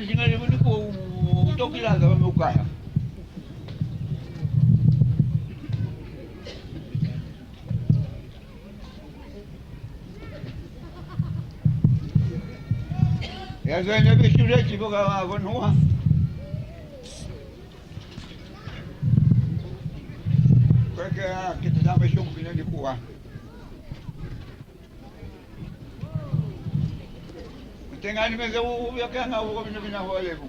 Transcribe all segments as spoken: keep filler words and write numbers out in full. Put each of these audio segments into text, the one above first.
Siga levu nikua, au toki lala me u kaya. E a vei na veisureti vakavanua. Koya kea keitou sa mai sobu kina nikua. Matai ga ni me cau via kea ga au vakavinavinaka vakalevu.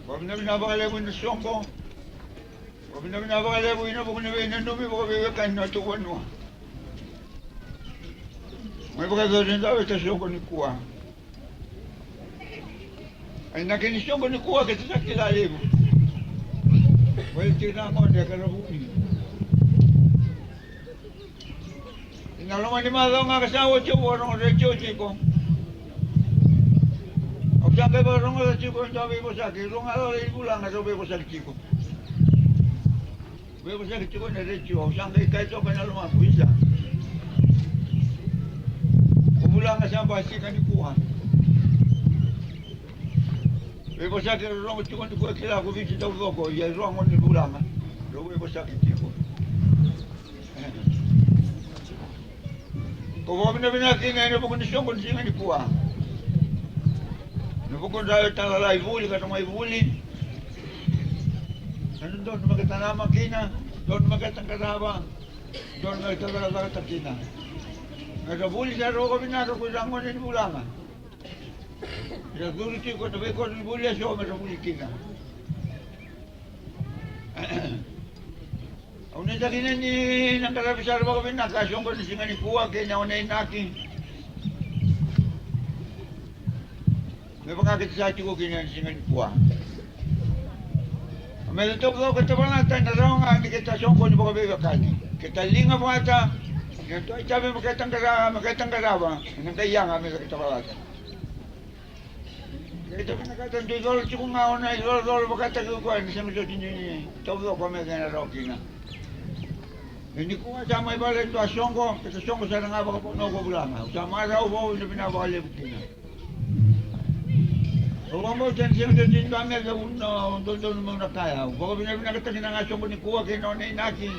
Vakavinavinaka vakalevu ina soqo. Vakavinavinaka vakalevu ina vuku ni veinanumi vakaveiwekani na nodatou vanua. Mai vakayacori na dauveisoqo nikua. Ai na kena soqo nikua keitou sa kila levu. Vale tiko na gone ka ra vuni. Ina loma ni macawa ga ka sa oti au a rogo retio tiko. Au sa qai vakarogoca tiko e dua veivosaki, rua ga lala i vula ga sa veivosaki tiko. Veivosaki tiko ena retio, au sa qai kaya toka ena lomaqu, isa. Ko vula ga sa basika nikua. Veivosaki e rorogo tiko nikua e kila ko Viti taucoko, ia e rua gone ni vula ga rau veivosaki tiko. Ko vakavinavinaka kina ena vuku ni soqo ni siga nikua. Na vuku drau e talala i vuli ka ta mai vuli. Na dodonu me keta nama kina, dodonu me keta qarava, dodonu me keta cakacakata kina. Me ta vuli sara vakavinaka ko ira gone ni vula ga. Ira curu tiko na veikoronivuli eso me ta vuli kina. Au nuitaka kina ni na qaravi sara vakavinaka a soqo ni siga nikua kei na nona inaki. Me vaka keitou sa tiko kina ni siga nikua. A me taucoko ka tavalata ena rawa ga ni keitou soqoni vakaveiwekani. Keitou liga vata, na dua itavi me keitou qara, me keitou qarava, ena qai yaga me keitou tavalata. Keitou vinakata dui colo tiko ga o na icolacola vakataki koya ni sega soti ni taucoko me kena rawa kina. E nikua sa mai vale e dua soqo, keitou soqo sara ga vakavanua ko vula ga. Au sa marau vou ina vinaka vakalevu kina. Au vakabauta ni sega soti ni dua me keitou na dodonu meu na kaya. Au vakavinavinakataki na ga soqo nikua kei na nona inaki.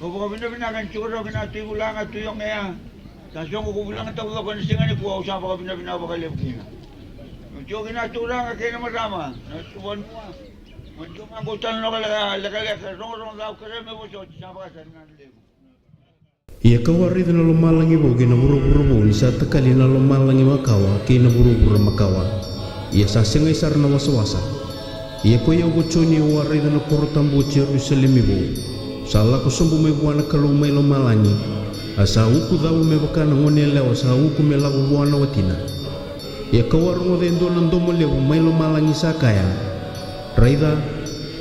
Au vakavinavinaka ni tiko rawa kina Tui Vulaga, Tui Ogea. Sa soqo ko Vulaga taucoko ena siga nikua, au sa vakavinavinaka vakalevu kina. Mo tiko kina turaga kei na marama na tuvanua. Mo tiko ga ko tale na lekaleka, rogorogo cau, kerea me vosoti, sa vakasara na levu. Ia kau a raica na lomalagi vou kei na vuravura vou ni sa takali na lomalagi makawa kei na vuravura makawa. Ia sa segai sara na wasawasa. Ia koi au ko Joni au a raica na koro tabu o Jerusalemi vou, sa lako sobu mai vua na Kalou mai lomalagi, a sa uku cau me vaka na gone yalewa sa uku me lako vua na watina. Ia kau a rogoca e dua na domo levu mai lomalagi sa kaya, raica,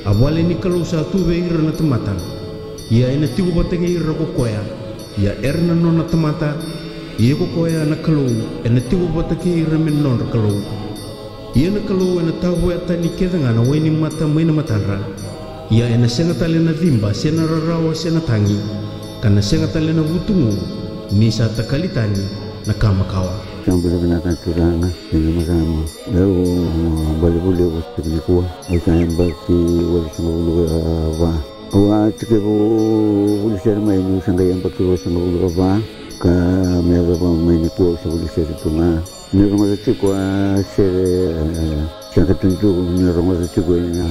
a vale ni Kalou sa tu vei ira na tamata. Ia ena tiko vata kei ira ko koya, ia era na nona tamata. Ia ko koya na Kalou ena tiko vata kei ira me nodra Kalou. Ia na Kalou ena tavoya tani kece ga na wainimata mai na matadra. Ia ena sega tale na ciba se na rarawa se na tagi, ka na sega tale na vutugu, ni sa takali tani na ka makawa. Sa bula vinaka na turaga kei na marama. Au a bale vuli au vosa tiko nikua. Au sa yabaki walusagavulu ka va. Au a tekivu vuli sere mai niu sa qai yabaki ruasagavulu ka va. Ka me yacova mai nikua au sa vuli sere tu ga. Niu rogoca tiko a sere, e, sa katuni tu niu rogoca tiko ena,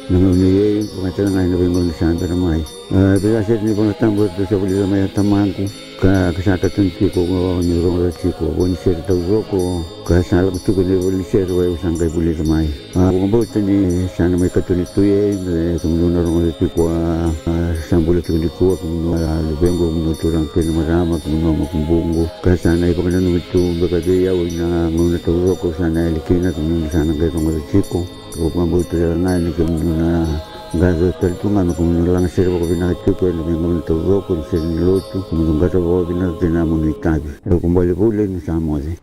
na gauna i, e, vaka tale ga ena veigauna sa bera mai. E, vei a sere ni Vola Tabu eratou sa vulica mai a tamaqu. Ka, ka sa katuni tiko niu rogoca tiko vo ni sere taucoko. Ka sa lako tiko na ivola ni sere, au sa qai vulica mai. A, vakabauta ni sa na mai katuni tu i, e, kemudou na rogoca tiko a, a, sa bula tiko nikua, kemudou a luvequ, kemudou turaga kei na marama, kemudou makubuqu. Ka sa na ivakananumi tu beka vei au ena gauna taucoko sa na yali kina, kemudou sa na qai rogoca tiko. Au vakabauta tale ga ni kemudou na qaravi tale tu ga me kemudou na lagasere vakavinaka tiko ena veigauna taucoko, ena sere ni lotu, kemudou qaravi vakavinaka kina na nomuni itavi. Au ko bale vuli niu sa moce.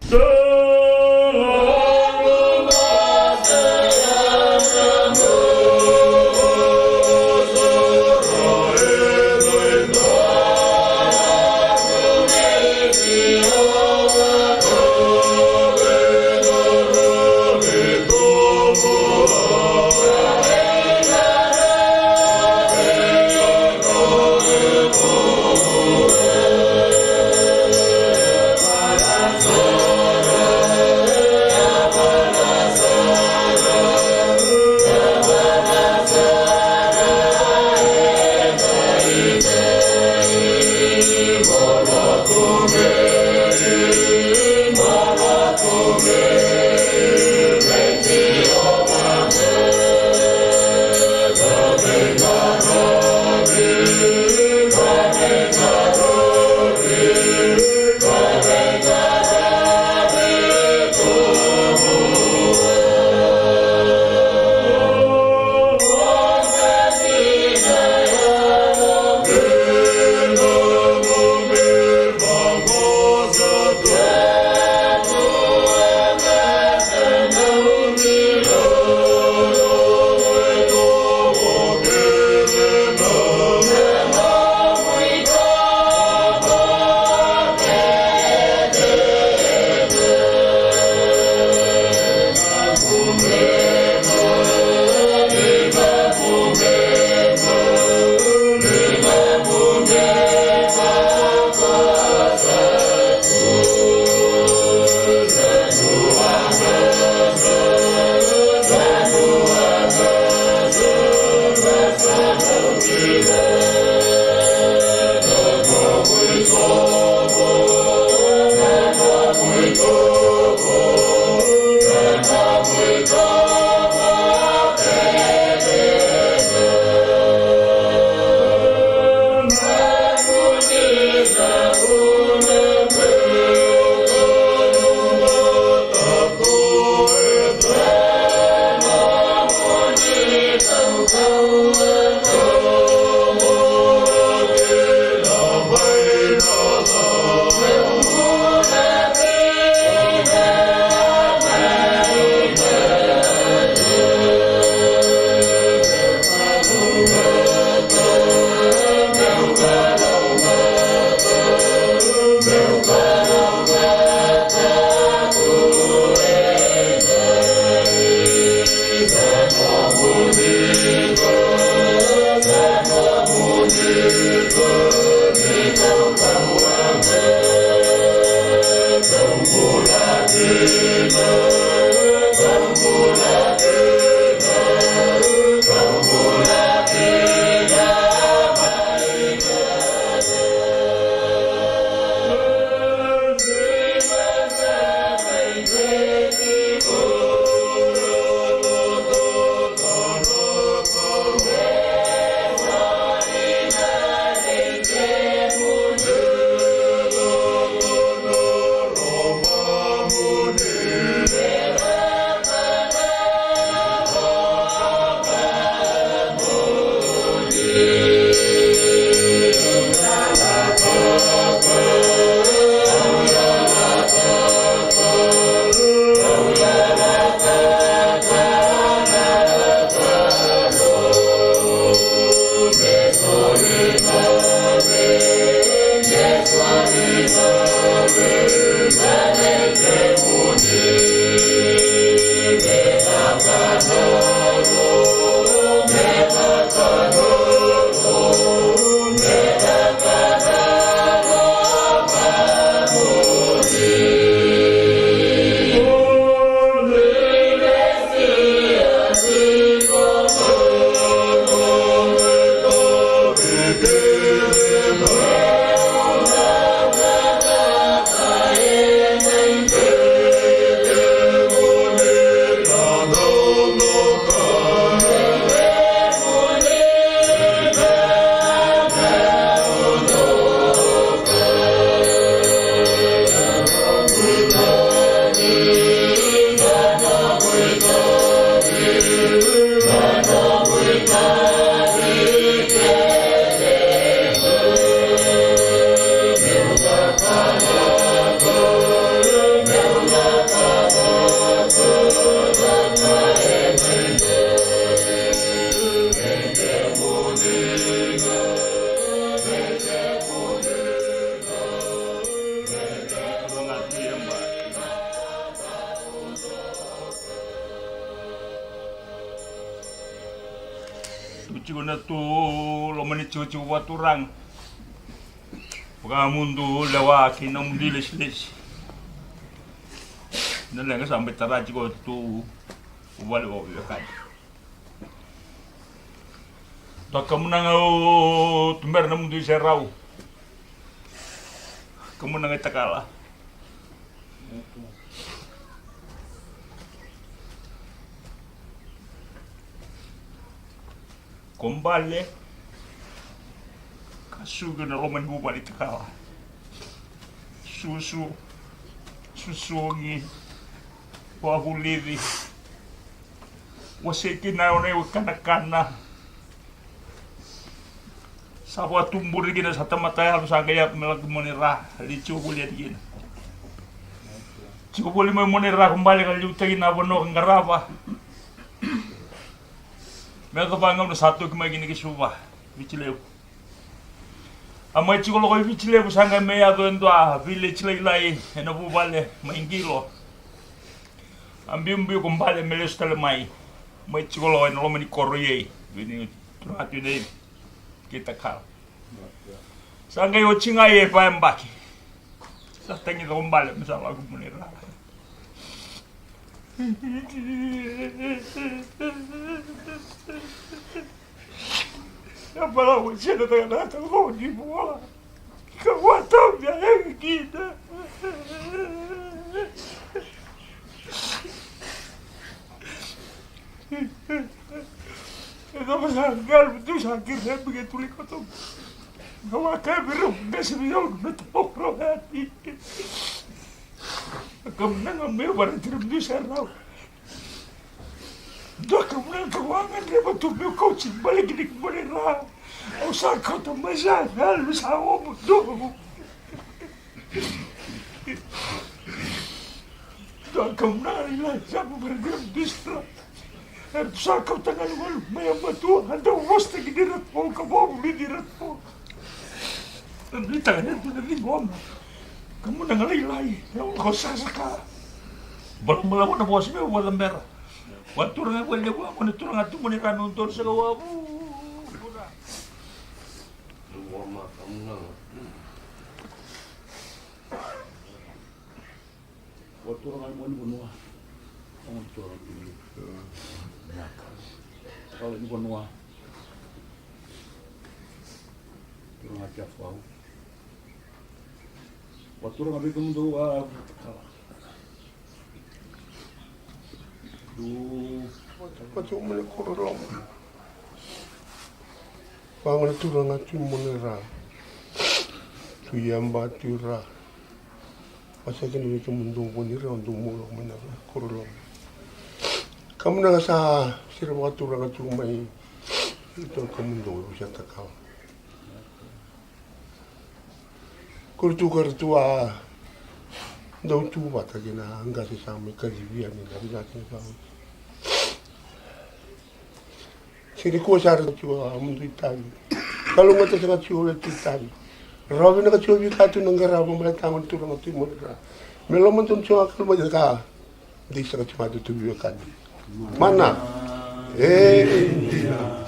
Tiko na tu loma ni tikotiko vakaturaga. Vakamudu lewa kei na mudu ilesilesi. Na leqa sa mai tara tiko tu vale vakaveiwekani. Dua kamunaga o tubera na mudu iserau. Kamunaga itakala. Ko bale ka suki na loma ni vuvale itakala. Susu, susugi, wavulici. Wasei kina o na iwe kanakana. Sa vakatuburi kina sa tamata yalo sa qai yaco me lako i Monera, li tiko voli yani kina. Tiko voli mai Monera ko bale ka liutaki na vanua ka qarava. Me yacova gauna sa toki mai kina ki Suva, Viti Levu. A mai tiko lako i Viti Levu sa qai mai yaco e dua village lailai ena vuvale mai Qilo. A biubiu ko bale me lesu tale mai. Mai tiko lako ena loma ni koro i ei. Vini turaga tu nei. Kei takala. Sa qai oti ga i e vayabaki. Sa tagica ko bale me sa lako i Monera. E balavu sena tagatagata vou ni vua. Ka vua tau via e kina. E cava sa galu tu sa kira e bika tuli koto. Ka vua kai vira bese via unu me tau pro e ati. Ka mna ga me vara tira mdu sa rau. Dua ka mna ka vua ga dreva tu meu kauti bale kini ki bale ra. Au sa kauta mai sa galu sa omu tu. Dua ka mna ga ila sa mu vara dreva mdu sa rau. Era tu sa kauta galugalu mai a matua, a dau vosataki ni ratou ka vakavulici ratou. Na nuitaka ni ratou na ciqoma. Ka muna ga lailai, na ula ko sakasaka. Balabalavu na vosa me vacabera. Ua turaga vua levu a muna turaga tu muna i ra me udolu saka wavu. Ua turaga ni vanua. Ua turaga ni vanua. Vinaka. Turaga ni vanua. Turaga Tiafau. Ua turaga vei kemudou a takala. Du. Ua turaga ni koro loma. Vagana turaga tu i Monera. Tu i Aba tu i ra. Vasa kina vei kemudou vua ni ra dou mau lako mai na koro loma. Ka muna ga sa sira vakaturaga tu mai. Ito kemudou e vasa takala. Koro tu kara tu a dau tu vata kina qase sa mai kacivi yani na qase sa mai. Sega ni kua sara tiko a mudu itavi. Kalougata sara tiko e tu itavi. Rawa vinaka tiko vei ka tu na qarava mai taqo ni turaga tu i Monera. Me loma donu tiko a kalougata ka dei sara tiko a tu tu veiwekani. Mana. E dina.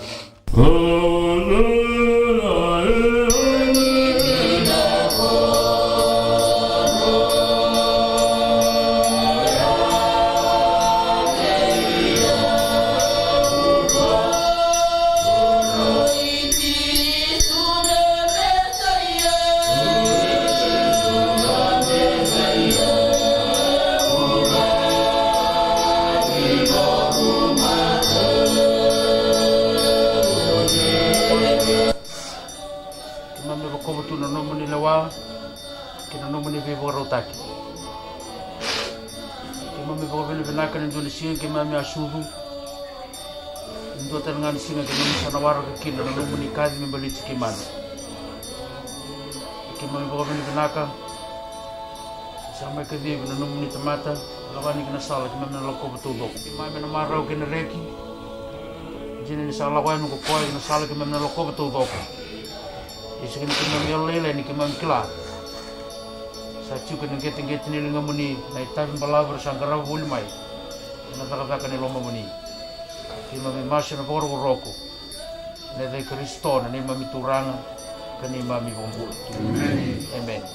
Keimami rokova tu na nomuni lewa kei na nomuni veivakarautaki. Keimami vakavinavinaka ni dua na siga keimami a sucu. Ni dua tale ga na siga keimami sa na waraka kina na nomuni kaci me baleti keimami. Keimami vakavinavinaka. Sa mai kacivi na nomuni tamata, lako yani ki na sala keimami na lakova taucoko. Keimami na marau kei na reki. Dina ni sa lako yani ko koya ki na sala keimami na lakova taucoko. Ia sega ni keimami yalolailai ni keimami kila. Sa tiko ena qeteqete ni ligamuni na itavi balavu era sa qarava voli mai ena cakacaka ni lomamuni. Keimami masu ena vakarokoroko. Na yaca i Karisito na neimami Turaga ka neimami iVakabula. Emeni.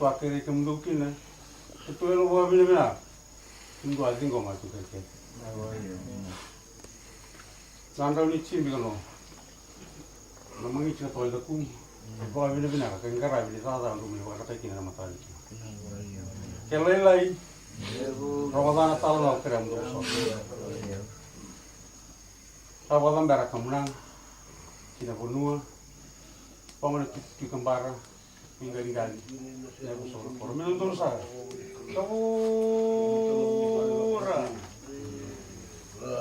Vakerei kemudou kina. Keitou yalo vakavinavinaka. Kemudou a ciqoma tu kerekere. Na drau ni Jimmy Kano. Na magiti na toka i Dakumu. Vakavinavinaka, ka qaravi ni cakacaka drau mai vakarakai kina na mataka ni kina. Ke lailai. Rogoca na tala na kerea mudou so. Sa vakacabera ka munaga. Kina vanua. Vagona tutuki kabara. Ni qaliqali. Ia ko so na koro me na donu sara. Kavura. Ra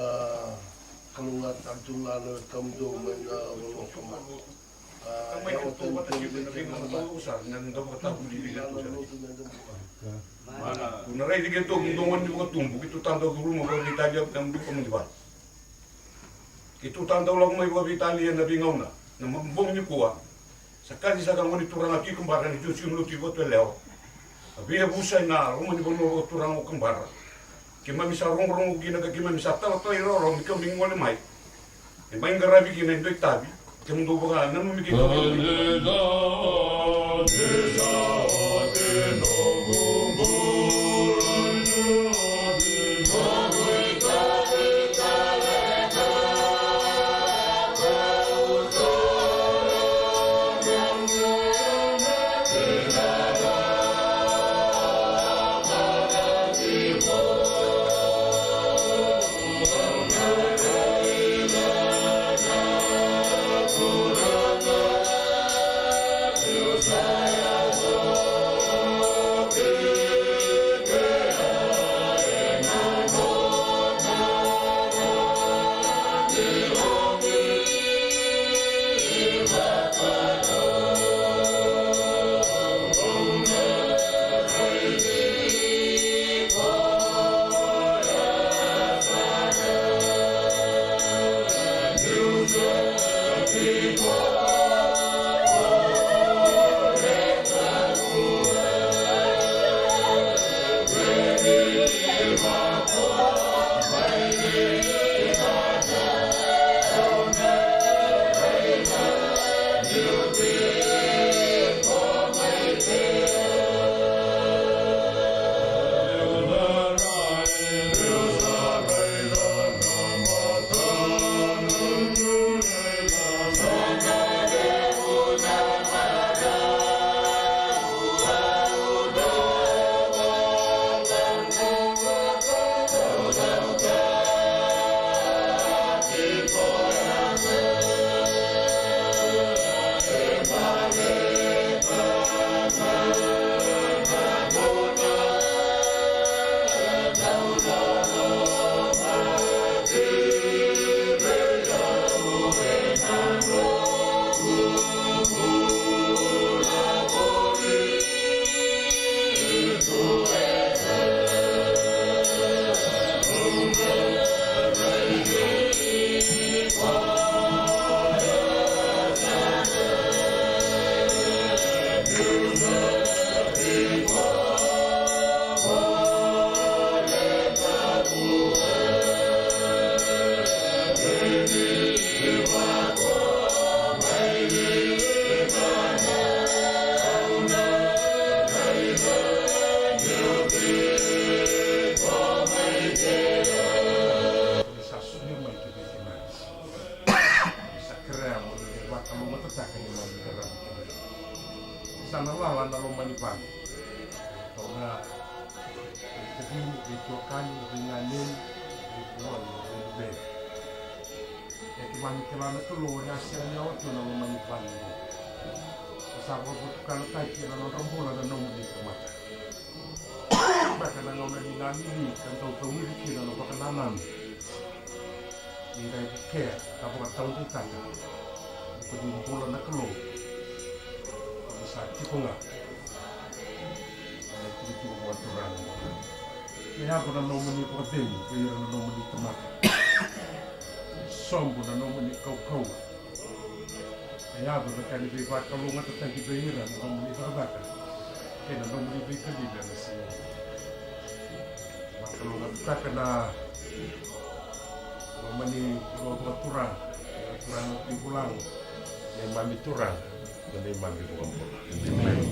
kalougata tu ga na wekamutou mai na vanua kama. Mai ka tou vata kei na veigauna taucoko sara na dau vakatavulici keitou sara. Mana ko na raici keitou mudou gone ni vakatubu keitou tada curuma vakaveitalia na mudou ka mudou vale. Keitou ta dau lako mai vakaveitalia na veigauna na bogi nikua. Sa kaci saka gone turaga Tui Kabara ni Josi Lotu i Vatuyalewa. A veiyavusa ena loma ni vanua vakaturaga o Kabara. Keimami sa rogorogo kina ka keimami sa talatala iroro me keimami gole mai. E mai qaravi kina e dua itavi. Kemudou vakananumi keitou. Sa solia mai ki vei kemuni. Sa kerea mo ni vakalougatataka ni mani kerea mo kemuni. Sa na lala na loma ni vale. Toga, veitacini, veituakani, veiganeni, veivuvale, veiluveni. E keimami kila na Kalou ni a sega ni yawa tu na loma ni vale. Sa vakavotukanataki ena nodra bula na nomuni tamata. Beka na gauna ni nanumi ka dau tauici kina na vakanananu. Ni qai vukea ka vakataudeitaka ni ko ni bula na Kalou. Ko ni sa tiko ga ena itikotiko vakaturaga. Me yaco na nomuni vakacegu vei ira na nomuni tamata. Sobu na nomuni kaukauwa. E yaco na ka ni veivakalougatataki vei ira na nomuni cakacaka kei na nomuni veikacivi ena siga. Vakalougatataka na nomuni vakaturaga, na turaga Tui Vulago, neimami Turaga, na neimami iVakabula. Emeni.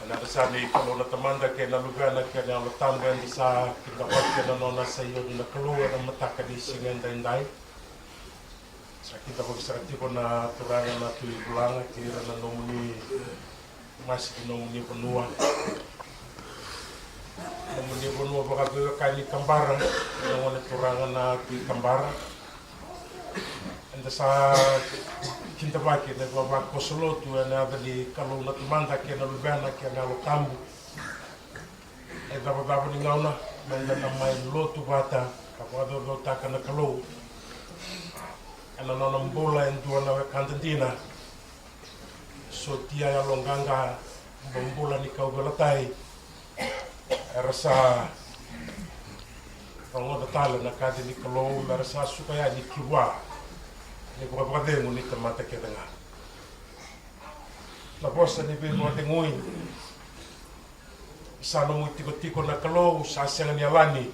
Ena yaca ni Kalou na Tamada kei na Luvena kei na Yalo Tabu, eda sa kidavaki ena nona sa i oti na Kalou ena mataka ni siga edaidai. Sa kidavaki saka tiko na turaga na Tui Vulaga kei ira na nomuni masi ki nomuni vanua. Nomuni vanua vakaveiwekani Kabara, na gone turaga na Tui Kabara. Eda sa kidavaki ena ivavakoso lotu ena yaca ni Kalou na Tamada kei na Luvena kei na Yalo Tabu. E cavacava ni gauna meda na mai lotu vata ka vakacaucautaka na Kalou ena nona bula e dua na wekada dina. Sotia yaloqaqa, bobula ni kauveilatai, era sa rogoca tale na kaci ni Kalou, me ra sa suka yani ki vua na ivakavakacegu ni tamata kece ga. Na vosa ni veivakacegui. Sa nomu itikotiko na Kalou, sa sega ni yalani.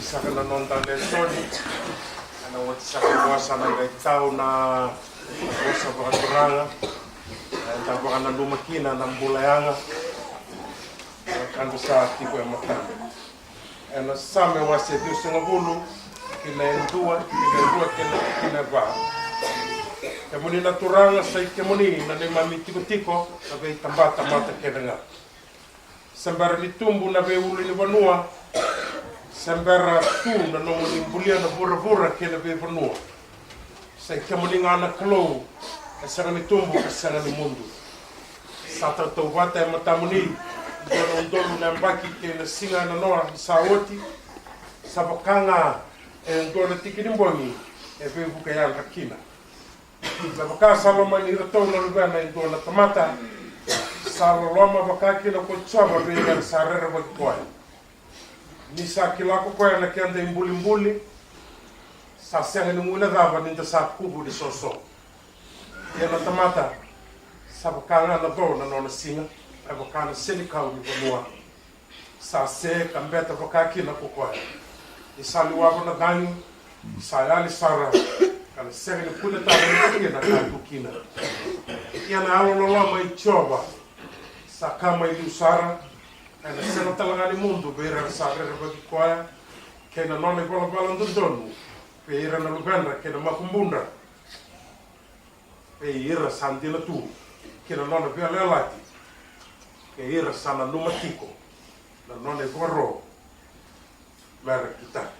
Saka na noda lesoni, ena oti saka vua sa na qai tau na vosa vakaturaga, eda vakananuma kina na bula yaga, na kadra sa tiko e matana. Ena Same wase ciwasagavulu, kei na e dua, kei na e dua, kei na, kei na e va. Kemuni na Turaga, sa i kemuni na neimami tikotiko, na veitabatamata kece ga. Se bera ni tubu na veiulunivanua, se bera tu na nomuni bulia na vuravura kei na veivanua. Sa i kemuni ga na Kalou, e sega ni tubu, e sega ni mudu. Sa tautauvata e matamuni e dua na udolu na yabaki kei na siga e nanoa ni sa oti. Sa vaka ga e dua na tiki ni bogi e veivuke yadra kina. Me vaka sa lomani iratou na luvena e dua na tamata, sa loloma vaka kina ko Jiova vei ira sa rerevaki koya. Ni sa kila ko koya na keda ibulibuli, sa sega ni guilecava ni da sa kuvu ni soso. Ia na tamata, sa vaka ga na co na nona siga, e vaka na senikau ni vanua. Sa se ka beta vaka kina ko koya. Ni sa liwava na cagi, sa yali sara, ka na sega ni kunetaka na kina ka tu kina. Ia na yalololoma i Jiova sa ka mai liu sara, ena sega tale ga ni mudu vei ira era sa rerevaki koya, kei na nona ivalavala dodonu vei ira na luvedra kei na makubudra, vei ira sa dina tu ki na nona veiyalayalati, kei ira sa nanuma tiko na nona ivakaro me ra kitaka.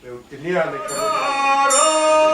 Meu tinia na ikarua.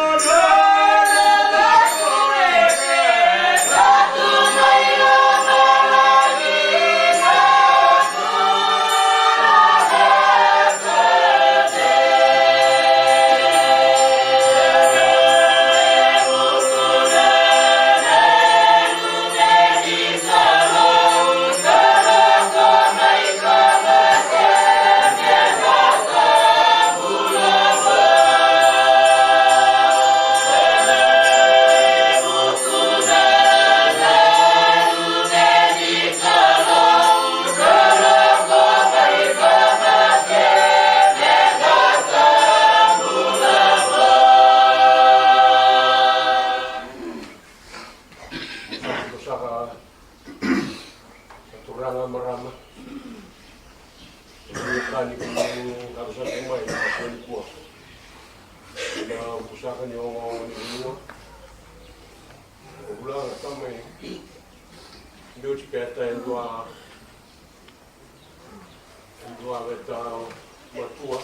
Saka na turaga, marama, ni kani kuni karo sa tu mai na kua ni kua. Na vusaka ni ogaoga ni vanua. O vulaga tamai. Deu tiketa e dua, e dua veta matua.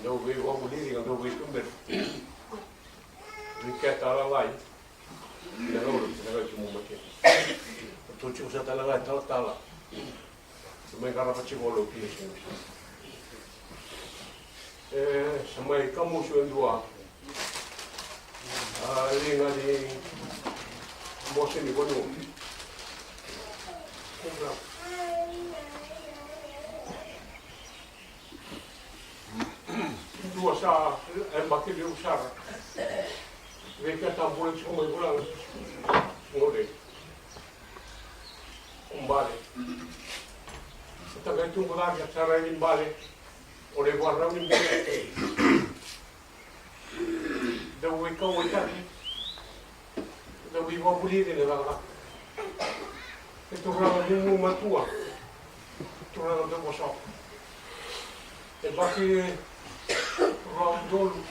Dau veivakavuliri, dau veituberi. Vei keta a lalai. Ina gauna, ina gauna tu mo mate. Tou tiko sa tale ga e talatala. Sa mai qarava tiko o Lotu Lesu. E, sa mai kamusu e dua. A, liga ni mosi ni vanua. Dua sa, e, yabaki levu sara. Vei keda bula tiko mai vula. Gole. Bale. Sa qai tubu cake sara i bale. O na ivakarau ni bale. Dau veikauwaitaki. Dau veivakavuliri na cakacaka. E turaga gugumatua. Turaga dau vosa. E yabaki rua udolu.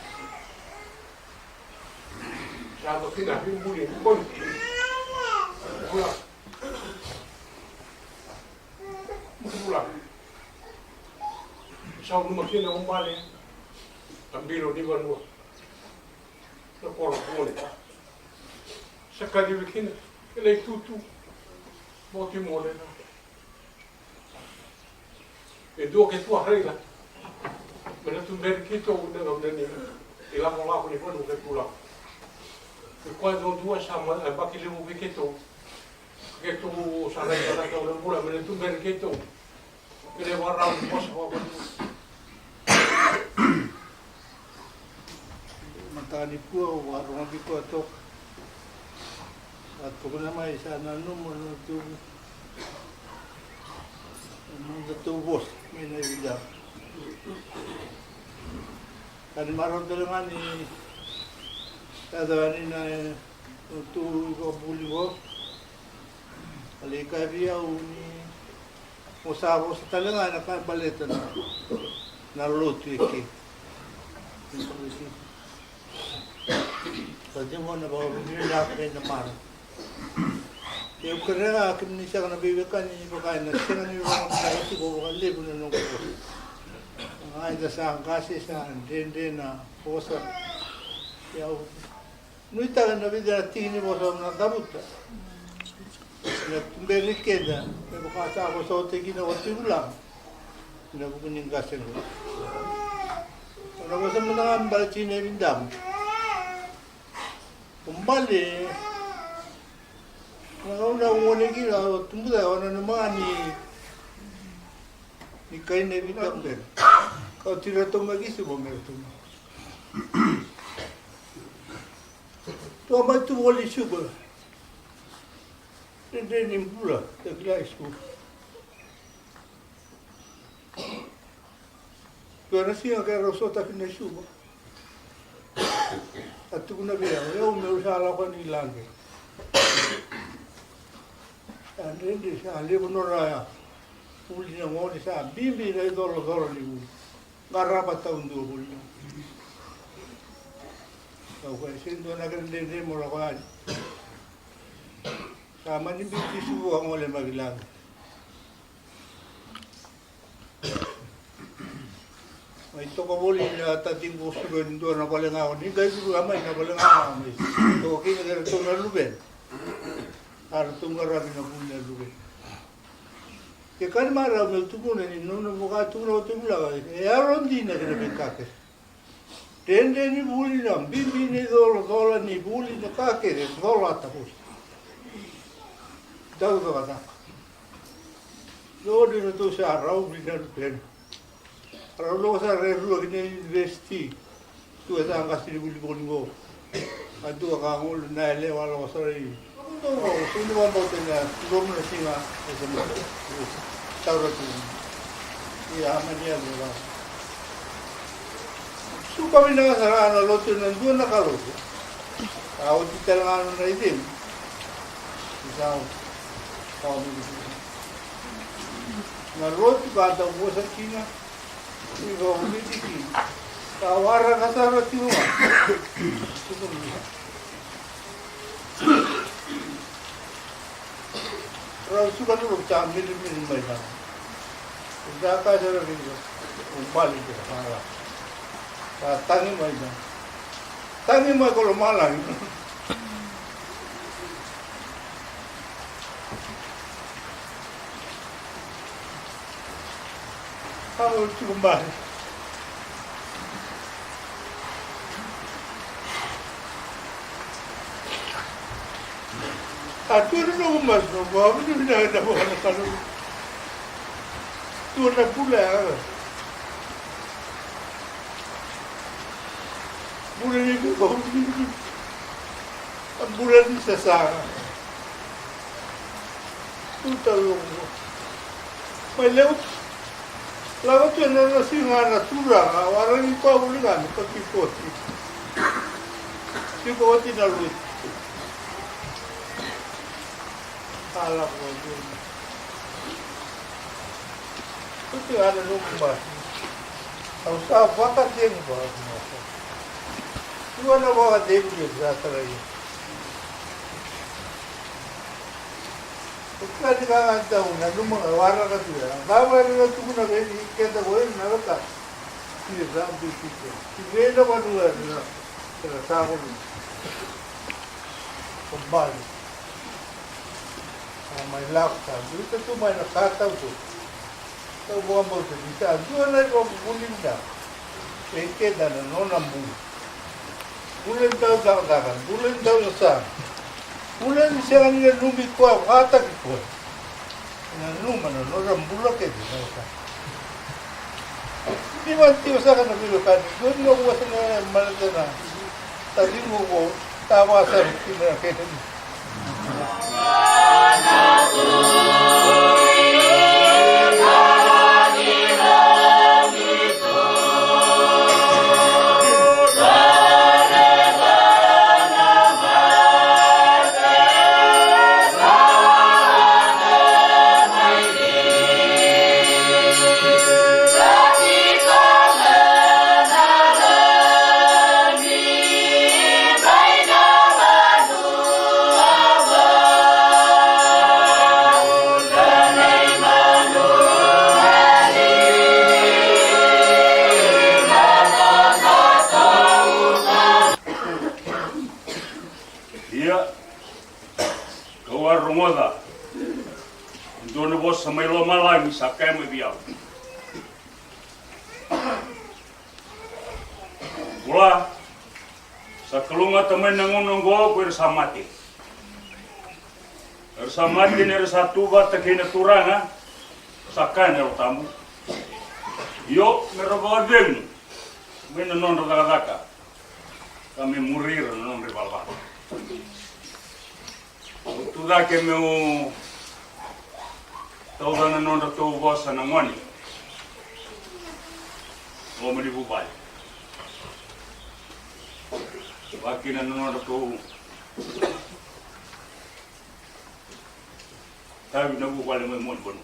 Sa yaco kina veibuli ni koni. Bula. Bula. Sa nanuma kina o bale. A bilo ni vanua. Na koro Gole. Sa kacivi kina ena itutu. Boti Gole na. E dua ke tua raica. Me na tuberi keitou na gauna ni ilakolako ni vanua ke tu lako. Ke koya dua dua sa ma, e yabaki levu vei keitou. Keitou sa raica na kau na bula, me na tuberi keitou. Kena ivakarau ni vosa vakavanua. Mataka nikua au vakarogoci koya toka. Sa tukuna mai sa nanuma na nodatou, na nodatou vosa mai na iVilavu. Ka ni marau tale ga ni yaco yani na tu i vakavuli qo. A lai kaya vei au ni mo sa vosa tale ga ena ka e baleta na, na lotu eke. Sa tiko na vakavinavinaka kei na marau. Ia au kerea ga kemuni saka na veiwekani, vaka ena sega ni rogoca tiko vakalevu na noqu vosa. Ga eda sa qase, sa dredre na vosa. Ia au nuitaka na vica na tiki ni vosa au na cavuta. Na tuberi keda me vaka sa vosa oti kina o Tivulaga ena vuku ni qase qo. Au na vosa mada ga me baleti na ividamu. O bale na gauna au gone kina, au tubu cake, au nanuma ga ni, ni kai na ividamu beka. Ka oti ratou mai ki Suva me ratou mai. Tua mai tu voli Suva. Dredre ni bula, e kila i Suva. Dua na siga keirau sota kina i Suva, a tukuna vei au, o yau meu sa lako yani i lage. Sa dredre, sa levu nodra vuli na gone, sa bibi na icolacola ni vuli. Qarava taudua voli. Au kaya, se dua na kena dredre mo lako yani. Sa mani biuti Suva, gole mai ki lage. Mai toka voli na tatiqu o Suva e dua na vale ga, o ni qai curu a mai na vale ga mai toka kina kei ratou na luvena. A ratou qaravi na vuli na luvena. Ke ka ni marau meu tukuna ni nona vaka tukuna o Tivulaga, e yalo dina kei na veika kece. Dredre ni vuli, na bibi ni colacola ni vuli, na ka kece e colata voli. Dau cakacaka. Dua ni ratou sa rau vuli na luvena. Rau lako sara e rua ki na university. Tu e sa qase ni vuli voli qo. A dua ka gole na yalewa lako sara i. Dou rau, sega ni vakabauta na droma na siga e sa mai. Taura tu. Ia, a mani yalewa. Suka vinaka sara na lotu ena dua na ka lotu. A oti tale ga na icegu. Isa, ka oti na lotu ka dau vosa kina. Iko, Viti kina. Ka waraka sara tiko ga. Rau suka tu rau sa milimili mai na. Sa ka sara vei iko. O bale ke sa la. Sa tagi mai na. Tagi mai ko lomalagi. Au tiko mai. A tu na noqu masu, au vinavinaka na Kalou. Tu na bula ya. Bula ni veivakauqeti. A bula ni sasaga. Tu taucoko. Mai levu. Lako tu ena nona siga na turaga, waraki koya voli ga me kakikoti. Tiko oti na lotu. A lako tu. Oti ga na noqu masu. Au sa vakacegu vakacegu. Dua na vakacegu e sa tarai. O kila ni ka ga dau nanuma ga waraka tu ya. Cava era na tukuna vei keda ko ira na wekaqu? Ni sa bibi tu. Ni vei na vanua era na, era sa voli. Ko bale. Sa mai lako sa biuta tu mai na ka taucoko. Kau vakabauta ni sa dua na ivakavuvuli vinaka vei keda na nona bula. Bula ni dau cakacaka, bula ni dau sasaga. Bula ni sega ni nanumi koya vakataki koya. Nanuma na nodra bula kece na wekana. Ni vaka tiko saka na veiwekani, dua ni noqu wasana e maleta na taciqu ko. Tava sara kina na kena. Kau a rogoca e dua na vosa mai lomalagi sa kaya mai vei au: Bula, sa kalougata mai na gauna oqo ko ira sa mate. Era sa mate ni ra sa tu vata kei na Turaga, sa kaya na Yalo Tabu. Io, me ra vakacegu mai na nodra cakacaka, ka me muri ira na nodra ivalavala. Au tu cake meu tauca na nodratou vosa na gone loma ni vuvale. Vakakina na nodratou tavi na vuvale mai Muanivanua.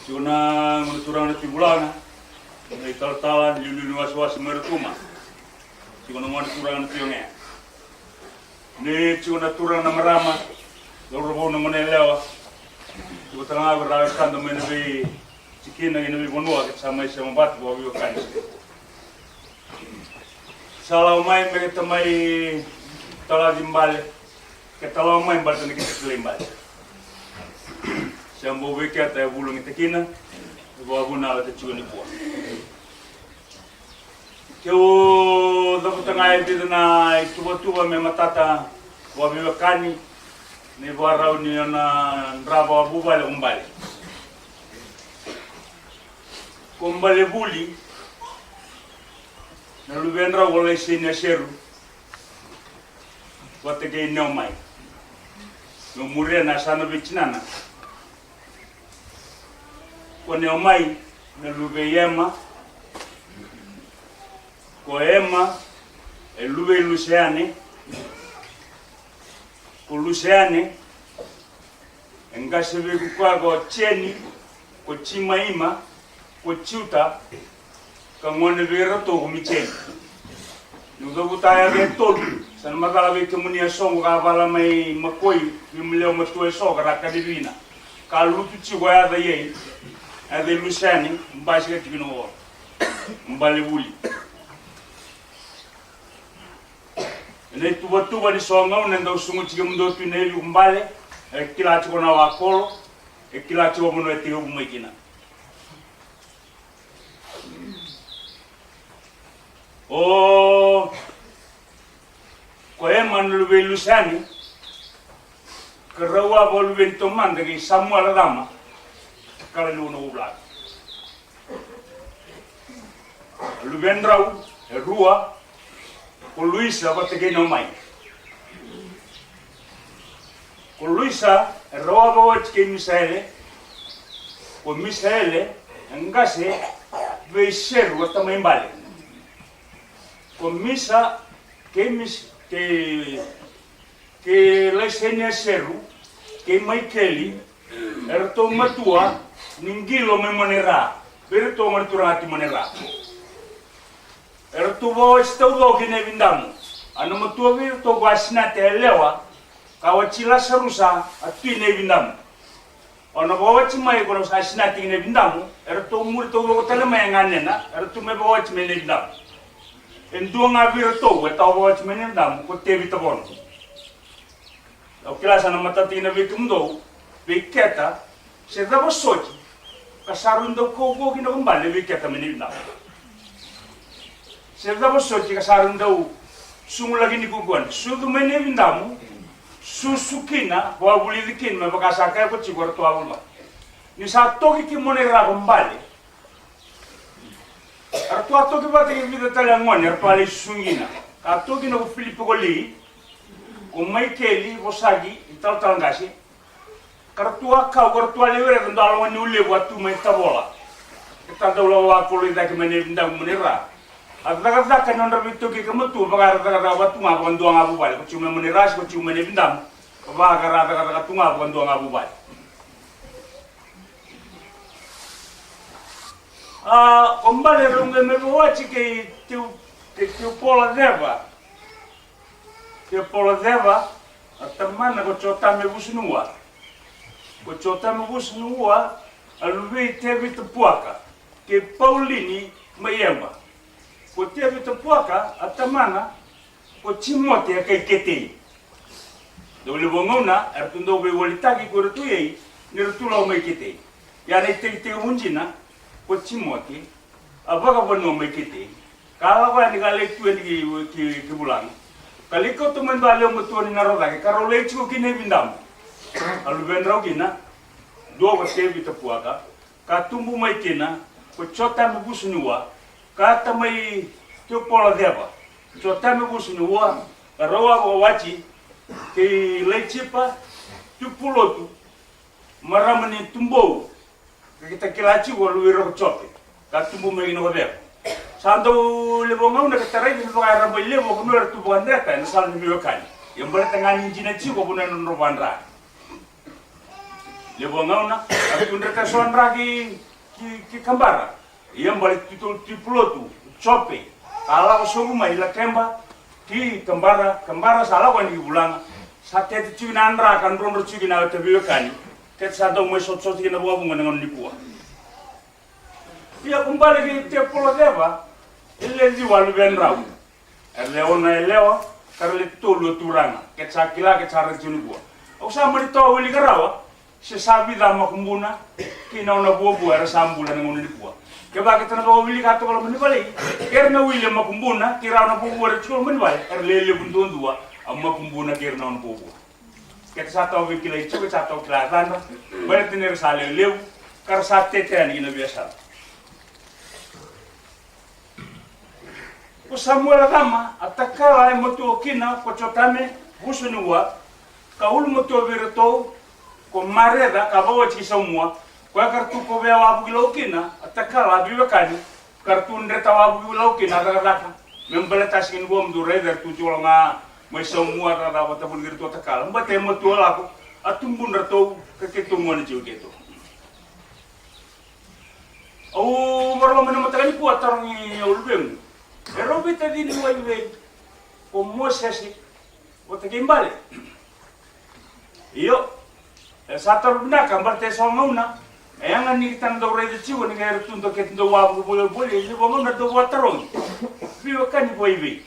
Tiko na gone turaga na Tui Vulaga, na italatala ni liuliu ni wasewase mai Rotuma. Tiko na gone turaga na Tui Ogea. Ni tiko na turaga na marama, cauravou na gone yalewa. Tiko tale ga vei ira e kada mai na veitikina kei na veivanua keda sa mai sema vata vakaveiwekani. Sa lako mai me keda mai talaci bale. Keda lako mai baleta ni keda kilai bale. Se bau vei keda e vulagi takina, e vakavuna keda tiko nikua. Keu cavuta ga e vica na ituvatuva me matata vakaveiwekani na ivakarau ni nona dra vakavuvale ko Bale. Ko Bale Vuli, na luvedrau ko Laiseni Aseru vata kei Neomai. Meu muria na yasana vei tinana. Ko Neomai na luve i Ema. Ko Ema e luve i Luseane. Ko Luseane e qase vei koya ko Jeni, ko Jimaima, ko Juta, ka gone vei iratou ko Mijeni. Niu cavuta yaca e tolu, sa na macala vei kemuni e soqo ka vala mai makoi, vei maliwa matua e so ka ra kacivi kina. Ka lutu tiko a yaca i ai, a yaca i Luseane, basika tiko kina o Bale Vuli. Ena ituvatuva ni so gauna e dau suguti kemudou tu na ivi ko Bale, e kila tiko na wakolo, e kila tiko vanua e tekivu mai kina. O ko Ema na luve i Luseane, ka rau a valuve ni taumada kei Samuela Cama, ka kala ni ua na uvulaka. A luvedrau e rua, ko Luisa vata kei Neomai. Ko Luisa e rau a vakawati kei Misaele. Ko Misaele e qase vei Seru a tamai Bale. Ko Misa kei Mis kei kei Laiseni Aseru kei Maikeli, eratou matua ni qilo mai Monera. Vei iratou gone turaga ti Monera, eratou vakawati taucoko ki Naividamu. A na matua vei iratou ko Asinate yalewa, ka wati Lasarusa a tui Naividamu. O na vakawati mai ko na sa sinati ki Naividamu, eratou muri taucoko tale mai e ganena, eratou mai vakawati mai Naividamu. E dua ga vei iratou e tawa vakawati mai Naividamu ko Tevita Vono. Au kila sa na matata kina vei kemudou, vei keda, se cava soti ka sa rui dau kaukauwa kina ko Bale vei keda mai Naividamu. Se cava soti ka sa rui dau sugulaki ni kukua ni sucu mai Naividamu, susu kina, vakavulici kina me vaka sa kaya ko tiko eratou a vuli vata. Ni sa toki ki Monera ko Bale, eratou a toki vata kei vica tale a gone eratou a lai susu kina. Ka toki kina ko Filipi Kolei, ko Maikeli Vosaki, italatala qase. Ka ratou a kau, ka ratou a lewe reta dua a loga niu levu a tu mai Tavola. E ta dau lako a kolo i cake mai Naividamu, Monera. A cakacaka ni nodra veitokika matua vaka era cakacaka vatu ga vakadua ga vuvale, ko tiko mai Monera se ko tiko mai Naividamu. Vaka era cakacaka tu ga vakadua ga vuvale. A ko Bale rau qai mai vakawati kei Teu, kei Teupola Ceva. Teupola Ceva, a tamana ko Jotame Vusunua. Ko Jotame Vusunua a luvei Tevita Puaka kei Paulini mai Ema. Ko Tevita Puaka a tamana ko Jimote a kai Ketei. Dau levu gauna eratou dau veiwalitaki ko iratou i ai ni ratou lako mai Ketei. Ia na itekitekivu dina ko Timoci a vakavanua mai Ketei, ka lako yani ka lai tu yani ki, ki, ki Vulaga, ka lai kauta mai dua lewe matua ni Narocake ka rau lai tiko kina i Vidamu. A luvedrau kina, dua ko Tevita Puaka, ka tubu mai kina ko Jotame Vusuniua, ka tamai Teupolo Ceva. Jotame Vusuniua ka rau a vakawati kei Laitipa Tupulotu, marama ni Tubou, ka kita kila tiko a luvei Roko Jope, ka tubu mai kina ko Ceva. Sa dau levu gauna ka tarai ni vaka e rabailevu a vanua era tu vakadreta ena sala ni veiwekani. Ia baleta ga ni dina tiko a vanua ena nodra vadra. Levu gauna a tu dreta so dra ki, ki, ki Kabara. Ia bale tu, tu, Tupulotu, Jope, ka lako sobu mai Lakeba ki Kabara, Kabara sa lako yani ki Vulaga. Sa tete tiko na dra ka drodro tiko na ota veiwekani. Keta sa dau mai sotasota kina vugavuga na gauna nikua. Ia ko bale kei Teupolo Ceva, e le ciwa a luvedrau. Era le ono na yalewa ka ra le tolu a turaga, keta sa kila, keta sa raica tiko nikua. Au sa mani toka wilika rawa se sa vica a makubuna kei na nona vuavua era sa bula ena gauna nikua. Kevaka keta na vakawilika toka loma ni vale, kei ira na wili a makubuna kei ira na nona vuavua era tiko loma ni vale, era le levu duadua a makubuna kei ira na nona vuavua. Keta sa tawa veikilai tiko, keta sa tawa kila yacadra, baleta ni ra sa lewe levu ka ra sa tete yani ki na veiyasana. Ko Samuela Cama, a takala e matua kina ko Jotame Vusuniua, ka ulumatua vei iratou ko Mareca ka vakawati kei Saumua. Koya ka ratou kovea wavuki lau kina a takala a veiwekani, ka ratou dreta wavuki lau kina a cakacaka. Me baleta a sega ni vua me dou raica, eratou tiko ga mai Saumua a cakacaka vata voli kei iratou a takala, baleta e matua lako a tubudratou ka keitou gone tiko keitou. Au vakarorogo mai na mataka nikua, tarogi au luvequ, e rau veitacini waivei ko Mosese vata kei Bale? Io, e sa taro vinaka, baleta e so gauna e yaga ni keitou dau raica tiko ni qai era tu dau keitou dau wavuki voli, e levu gauna dau vakatarogi, veiwekani waivei?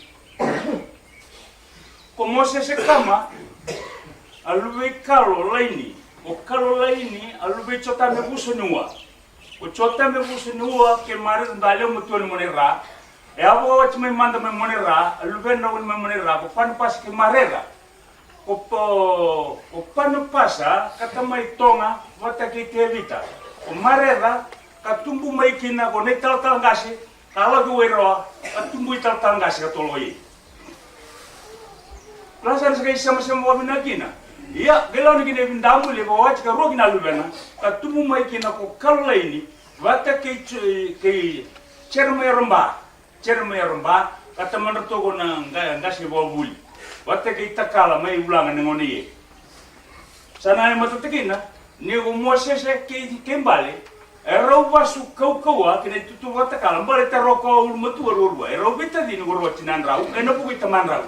Ko Mosese Kama, a luvei Kalo Laini. Ko Kalo Laini a luvei Jotame Vusuniua. Ko Jotame Vusuniua kei Mareca, dua lewe matua ni Monai Ra. E a vakawati mai mada mai Monai Ra, a luvedrau mai Monai Ra ko Panapasa kei Mareca. Ko, ko, ko Panapasa ka tamai Toga vata kei Tevita. Ko Mareca ka tubu mai kina ko Naitalatala Qase, ka lako i Wairawa, ka tubu i Talatala Qase ka tolo i. Kila sa na sa qai semasema vakavinaka kina. Ia, qai lako na kina i Vidamu, lai vakawati ka rua kina a luvena, ka tubu mai kina ko Kalo Laini vata kei, kei Jeremaia Roba. Jeremaia Roba, ka tamadratou ko na qa-, qase vakavuli vata kei Takala mai Vulaga na gauna i e. Sa na e matata kina ni ko Mosese kei, kei Bale, e rau vasu kaukauwa ki na itutu vakatakala, baleta rau ko ulumatua ruarua, e rau veitacini ko rau a tinadrau, e na vuku i tamadrau.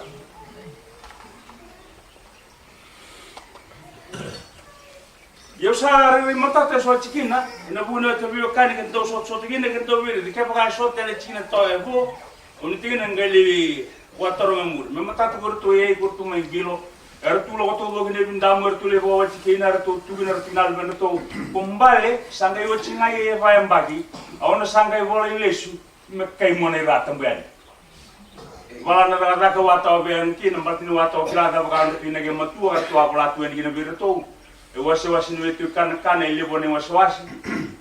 Ia au sa rairai matata e so tikina, e na vuku ni ota veiwekani, ke dau sotasota kina, ke dau veiraici, kevaka e so tale tikina toka e vo, o ni tikina qai lai vakataroga e muri. Me matata ko iratou e, ko iratou mai Qilo, eratou lako taucoko kina i Vidamu, eratou lai vakawati kina, eratou tu kina, eratou na luvedratou. Ko Bale sa qai oti ga e va yabaki, a o na sa qai volai lesu me kai Monai Ra tabu yani. Vala na cakacaka au a tawa vei au kina, baleta ni au a tawa kila cava ka yadratou inaki e matua, ka ratou a vola tu yani kina vei iratou. E wasewase ni waitu i kanakana, e levu na iwasewase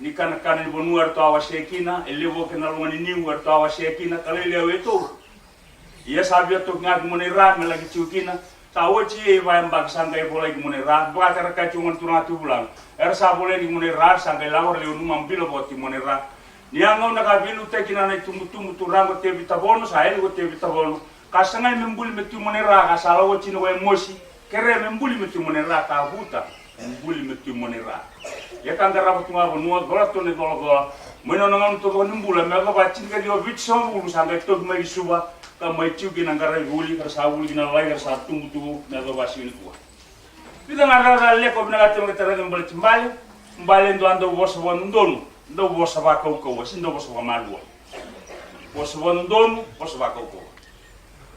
ni kanakana ni vanua eratou a wasea kina, e levu kina na loga ni niu eratou a wasea kina, ka lailai a waitu. Ia sa via toki ga ki Monai Ra me laki tiko kina. Sa oti e va yabaki sa qai volai ki Monai Ra, vakatara ka tiko gona turaga tu i Vulaga. Era sa volai ki Monai Ra, sa qai lako, ra lewe nanuma, bilo voti Monai Ra. Ni a gauna ka veiliutaki kina na itubutubu, turaga ko Tevita Vono, sa yali ko Tevita Vono, ka sagai me buli me tu i Monai Ra, ka sa lako oti na wai mosi, kerea me buli me tu i Monai Ra, ka vuta me buli me tu i Monai Ra. Ia ka qarava tu ga vanua, cola tu na icolacola. Mai na nona gauna taucoko ni bula, me yacova tinikaciwa vitusagavulu, sa qai toki mai ki Suva, ka mai tiko kina qaravi vuli, ka ra sa vuli kina lalai, ka ra sa tubu tu me yacova siga nikua. Vica ga na cakacaka lekaleka au vinakata me qai tarai me baleti Bale. Bale e dua dau vosa vakadodonu, dau vosa vakaukauwa, se dau vosa vakamalua. Vosa vakadodonu, vosa vakaukauwa.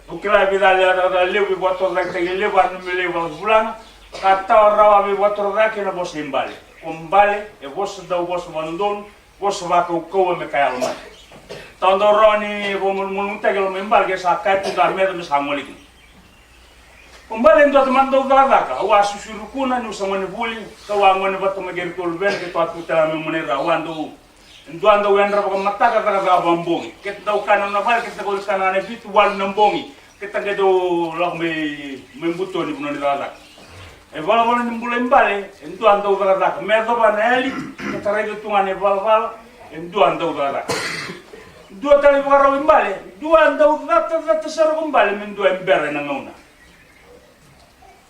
Au kila e vica na cakacaka levu e vakatotolaki, levu a numera levu vakavulaga. Ka tawa rawa veivakatorocaketaki na vosa i Bale. Ko Bale e vosa dau vosa vakadodonu, vosa vakaukauwa me ka yalo mai. Tawa dau rawa ni vakamalumalumutaki yalo mai Bale ke sa kaya tu ga me yaco me sa gole kina. Ko Bale e dua tamata dau cakacaka, au a susu i Rukuna niu sa gone vuli, kau a gone vata mai kei iratou luvena keitou a tu tale ga mai Muanaira, au a dau E dua dau yadra vakamataka, cakacaka vakabogi. Keta dau kana na vale, keta dau kana na vitu, walu na bogi. Keta qai dau lako mai, mai butoni vanua ni cakacaka. E valavala ni bula i Bale, e dua dau cakacaka. Me yacova na yali, keta raica tu ga na ivalavala, e dua dau cakacaka. Dua tale ivakarau i Bale, dua dau catacata sara ko Bale, me dua e bera ena gauna.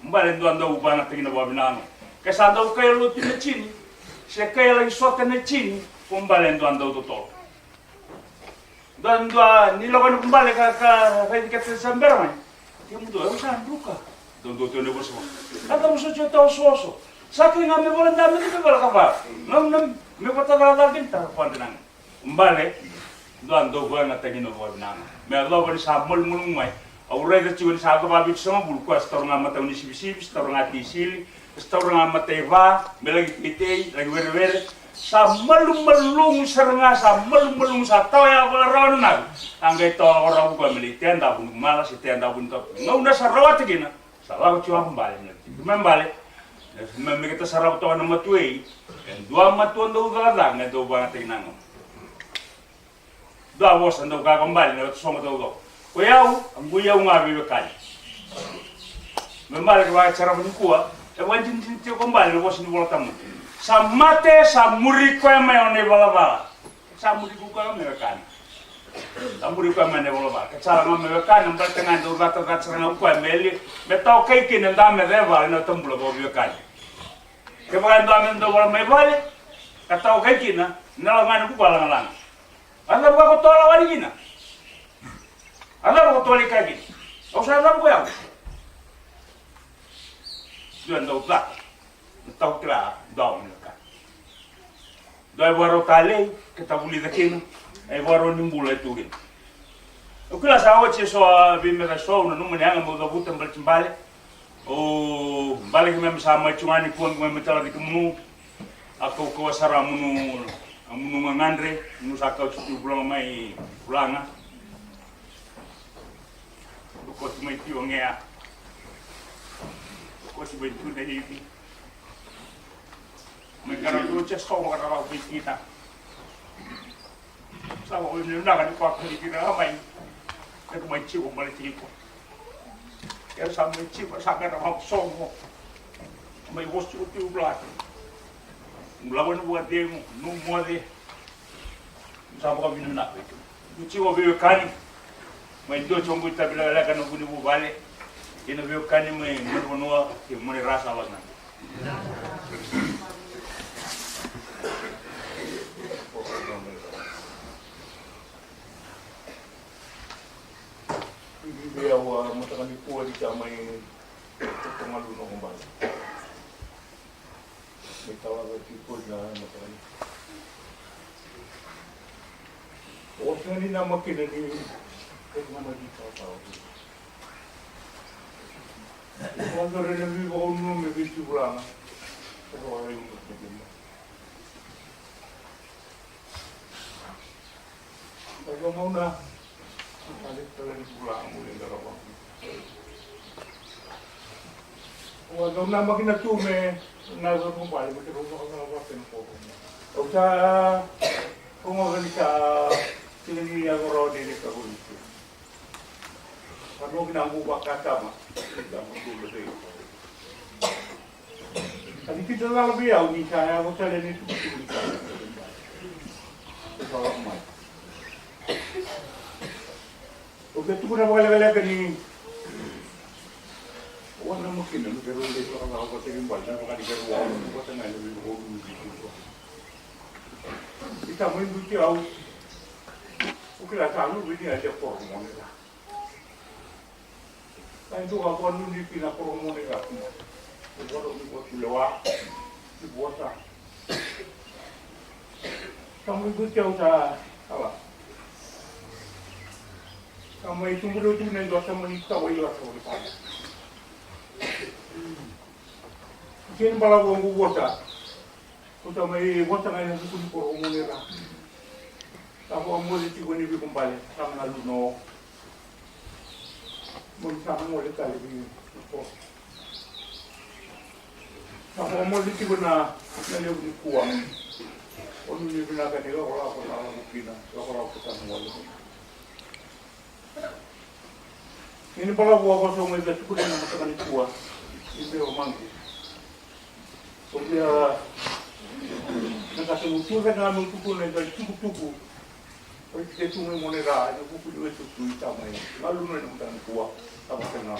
Bale dua dau vakayagataki na vakavinaka. Ke sa dau kai lotu na jini, se kai laki sota na jini, ko Bale dua dau totolo. Dua dua ni lako ni ko Bale ka, ka raici kete sa bera mai. Kemudou, au sa druka. Dou dou tone vosa. Ka dau vosa tio tau soso. Sa kai ga me vola da me me vola ka va. Ngam nam me vata da da binta ka pande nanga. Bale, dua dau vakayagataki na vakavinaka. Me yacova ni sa malumalumu mai. Au raica tiko ni sa yacova vitusagavulu, koya sa taura ga matau ni sivisivi, sa taura ga tisili, sa taura ga mataiva, me laki teitei, laki werewere. Sa malumalumu sara ga, sa malumalumu, sa tawa ya vakarawa na navi. A qai tawa lako rawa koya me lai tea davu ni mala, se tea davu ni tapu. Gauna sa rawata kina, sa lako tiko a Bale, me laki tiko me Bale. Me, me keta sa rawa toka na matua i. E dua matua dau cakacaka, e dau vakayagataki na gauna. Dua vosa dau kaya ko Bale na vata sogo taucoko. Ko i au, a qu i au ga veiwekani. Me Bale ke vakayagataki sara nikua, e vakadinadinati tiko ko Bale na vosa ni Vola Tabu. Sa mate, sa muri koya mai o na ivalavala. Sa muri koya mai wekani. Sa muri koya mai na ivalavala. Ke sa la ga mai wekani, baleta ga dau catacata sara ga koya me li, me tawa kai kina da me ceva, ena tabula vakaveiwekani. Kevaka e dua me dau vola mai vale, ka tawa kai kina, na lagani ko koya lagalaga. A cava ka ko tola wani kina? A cava ko tola i kai kina? Au sa cava ko yau? Dua dau caka, na tawa kila, dua wani ka. Dua e vakarau talei, ke ta vulica kina, e vakarau ni bula e tu kina. Au kila sa oti eso a veimeca eso, au nanuma ni yaga meu cavuta baleti Bale. O Bale keimami sa mai tu ga nikua keimami tala vei kemunu. A kaukauwa sara a munu, a munu gagadre, munu sa kauti tu vulaga mai vulaga. Lokoti mai tu o gea. Lokoti mai tu na ivi. Mai kara tu tia so, mai kara tu tia kita. Sa vakavinavinaka ni ko a kuri kina ga mai. Era mai tiko baleti iko. Era sa mai tiko, sa qara vakasogo. Mai vosa tiko tu vula. Mu lako ni vakacegu, nu moce. Sa vakavinavinaka. Mu tiko veiwekani. Mai dua tiko qo itavi lekaleka na vunivuvale. Kei na veiwekani mai Manuvanua, kei Manurewa sa vaka. Vei au a mataka nikua ni sa mai totogalu na Gobala. Mai talaca tiko na mataka nikua. O sega ni namaka kina ni ko na mai talatala. Ko na rere na veivakaunumi vei tiko vulaga. Ko na rere na veivakaunumi. Ko na gauna. Ko na rere na veivakaunumi. Ua dau namaki na tu me na yaco tu bale me keirau vakacala vata na koro. Au sa rogoca ni sa sega ni yaco rawa ni reka ko ni tu. Ka noqu na qu vakatama. Ka ni kita cala vei au ni sa yaco tale ni tu. Sa lako mai. Au ke tukuna vakalekaleka ni au a namaka kina me keirau lai vakacala vata kei Bale, me vaka ni keirau a lako vata ga ena veivakaululuti. Ni sa mai biuti au, au kila sa luve ni a lia koro mone ca. Sa i dua ka vakanuni kina koro mone ca. Au vakarau ni vatulewa, ni vosa. Sa mai biuti au sa kala. Sa mai tubu rau tu na dua sa mai tawa i lasa o le pala. Kei ni balavu oqo vota. Ko sa mai vota ga ena vuku ni koro o Monera. Sa vakamoce tiko ni veikobale, sa galuna o. Mo ni sa gole tale vei na koro. Sa vakamoce tiko na, na levu ni kua. O nuivinaka ni lakolako na lako kina, lakolako sa gole. Ni balavu a vosa mai vei tukuni na mataka ni kua. Ni vei o magi. O via na ka sa mutu vei na meu tukuna e dua itukutuku. O i ke tu mai Monera, e na vuku ni wetu tu i tamai. Nga luna e na mataka ni kua. A vata na.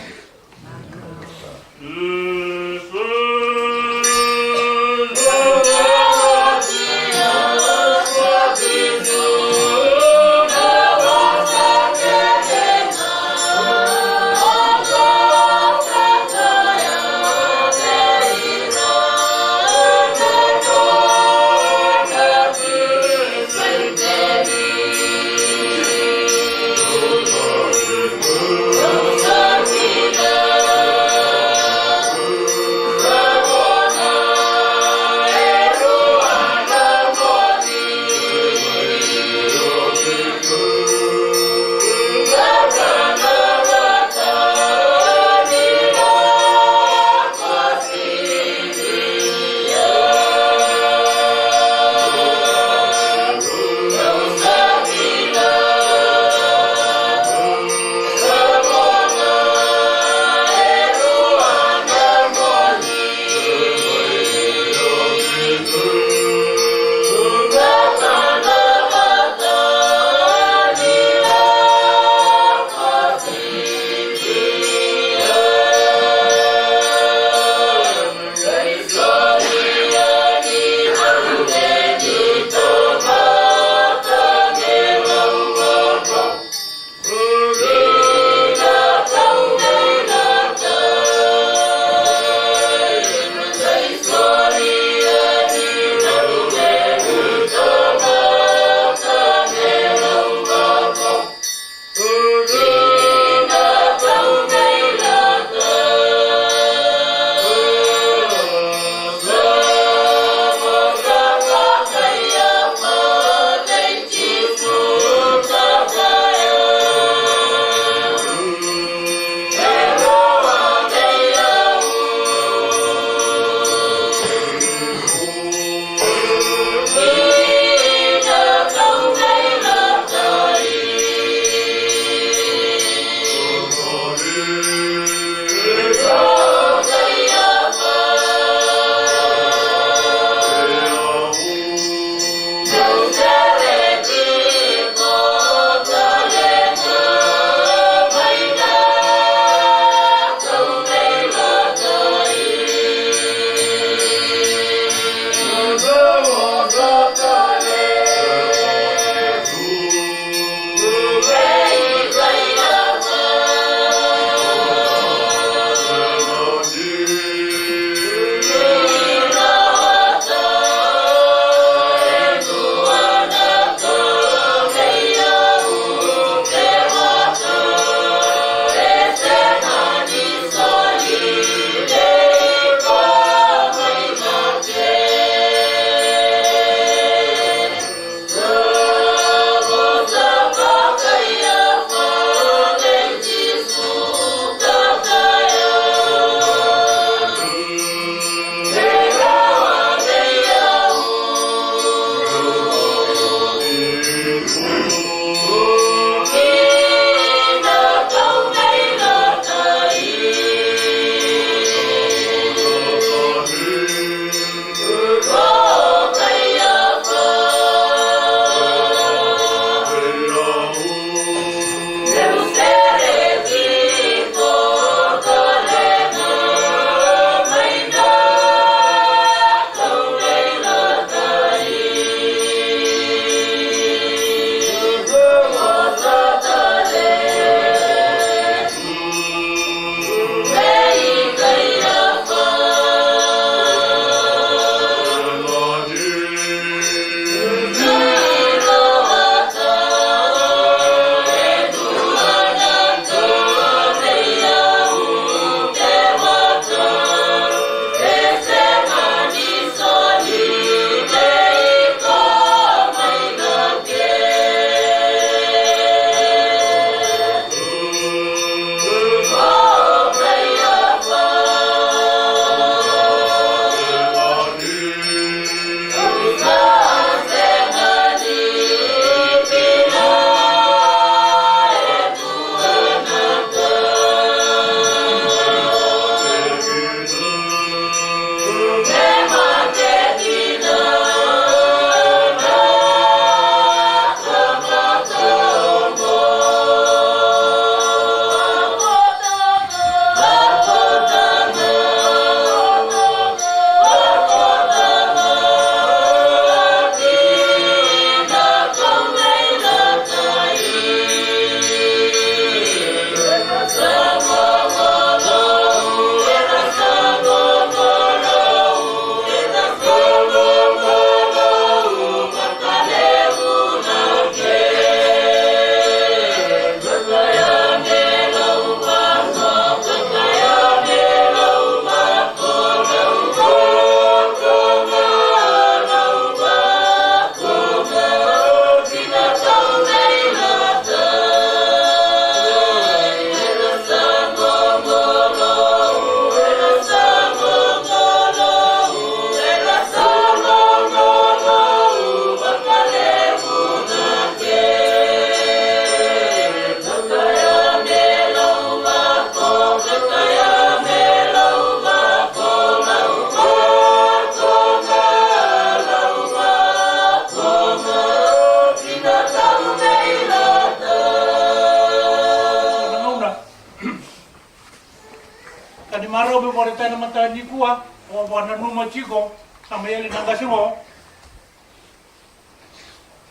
Sa ni marau me vakaraitaka na mataka nikua, au a vakananuma tiko, sa mai yali na qase qo.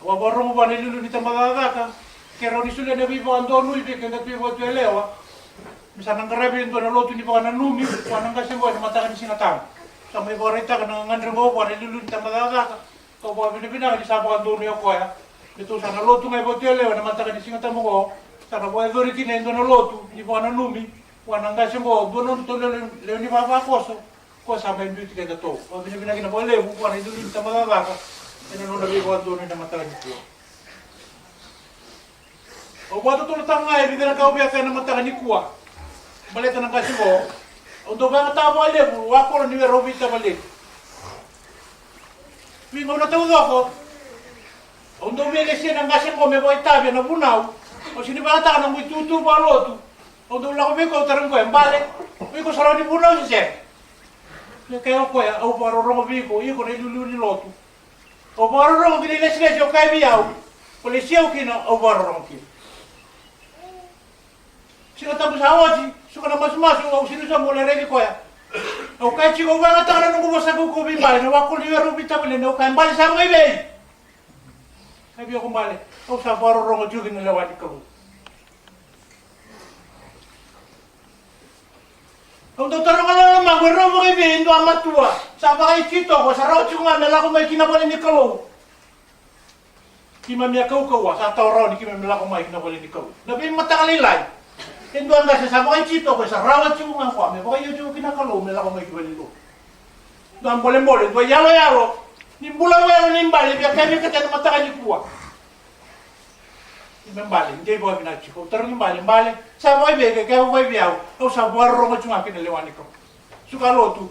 Au a vakarorogo vua na iliuliu ni tabacakacaka, ke rawa ni solia na veivakadonui vei keda tu e Vatuyalewa. Me sa na qaravi e dua na lotu ni vakananumi vua na qase qo ena mataka ni Sigatabu. Sa mai vakaraitaka na gagadre qo vua na iliuliu ni tabacakacaka. Kau vakavinavinaka ni sa vakadonui o koya. Me tou sa na lotu ga e Vatuyalewa ena mataka ni Sigatabu qo. Sa na vakayacori kina e dua na lotu ni vakananumi vua na qase qo, dua na nodatou lewe, lewe ni vavakoso. Ko sa mai biuti kedatou. Vakavinavinaka vakalevu vua na iliuliu ni tabacakacaka ena nona veivakadonui ena mataka nikua. Au vakatotolotaka ga e vica na ka au via kaya ena mataka nikua. Baleta na qase qo, au dau vakayagataka vakalevu, au a kolo ni rau veitavaleni. Veigauna taucoko au dau via lesia na qase qo me vakaitavi ena vunau. Au sega ni vakayagataka na noqu itutu vakalotu. Au dau lako vei iko, au tarogi koya, e Bale, o iko sa rawa ni vunau se sega? Me kaya o koya, au vakarorogo vei iko, iko na iliuliu ni lotu. Au vakarorogo ki na ilesilesi o kaya vei au, o lesi au kina, au vakarorogo kina. Sigatabu sa oti, suka na masumasu, au sega ni sauma, au lai raici koya. Au kaya tiko, au vakayagataka na noqu vosa kaukauwa vei Bale, na vakolo ni rau veitavaleni, au kaya, Bale, sa vakaivei? Kaya vei au ko Bale, au sa vakarorogo tiko ki na lewa ni Kalou. Au dau taroga na lomaqu, e rau vakaivei e dua matua sa vakaititoko, sa rawa tiko ga me lako mai ki na vale ni Kalou? Keimami a kaukauwa, sa tawa rawa ni keimami lako mai ki na vale ni Kalou. Na veimataka lailai, e dua qase sa vakaititoko, e sa rawa tiko ga koya me vakaioti iko ki na Kalou me lako mai ki vale ni Kalou. Dua bolebole, dua iyaloyalo ni bula, yalo ni Bale, via kaya vei keda ena mataka nikua. Ni me Bale, ni dei vakavinaka tiko. Au tarogi Bale, Bale, sa vakaivei? Ke kaya vakaivei au, au sa vakarorogo tiko ga ki na lewa ni Kalou. Suka lotu.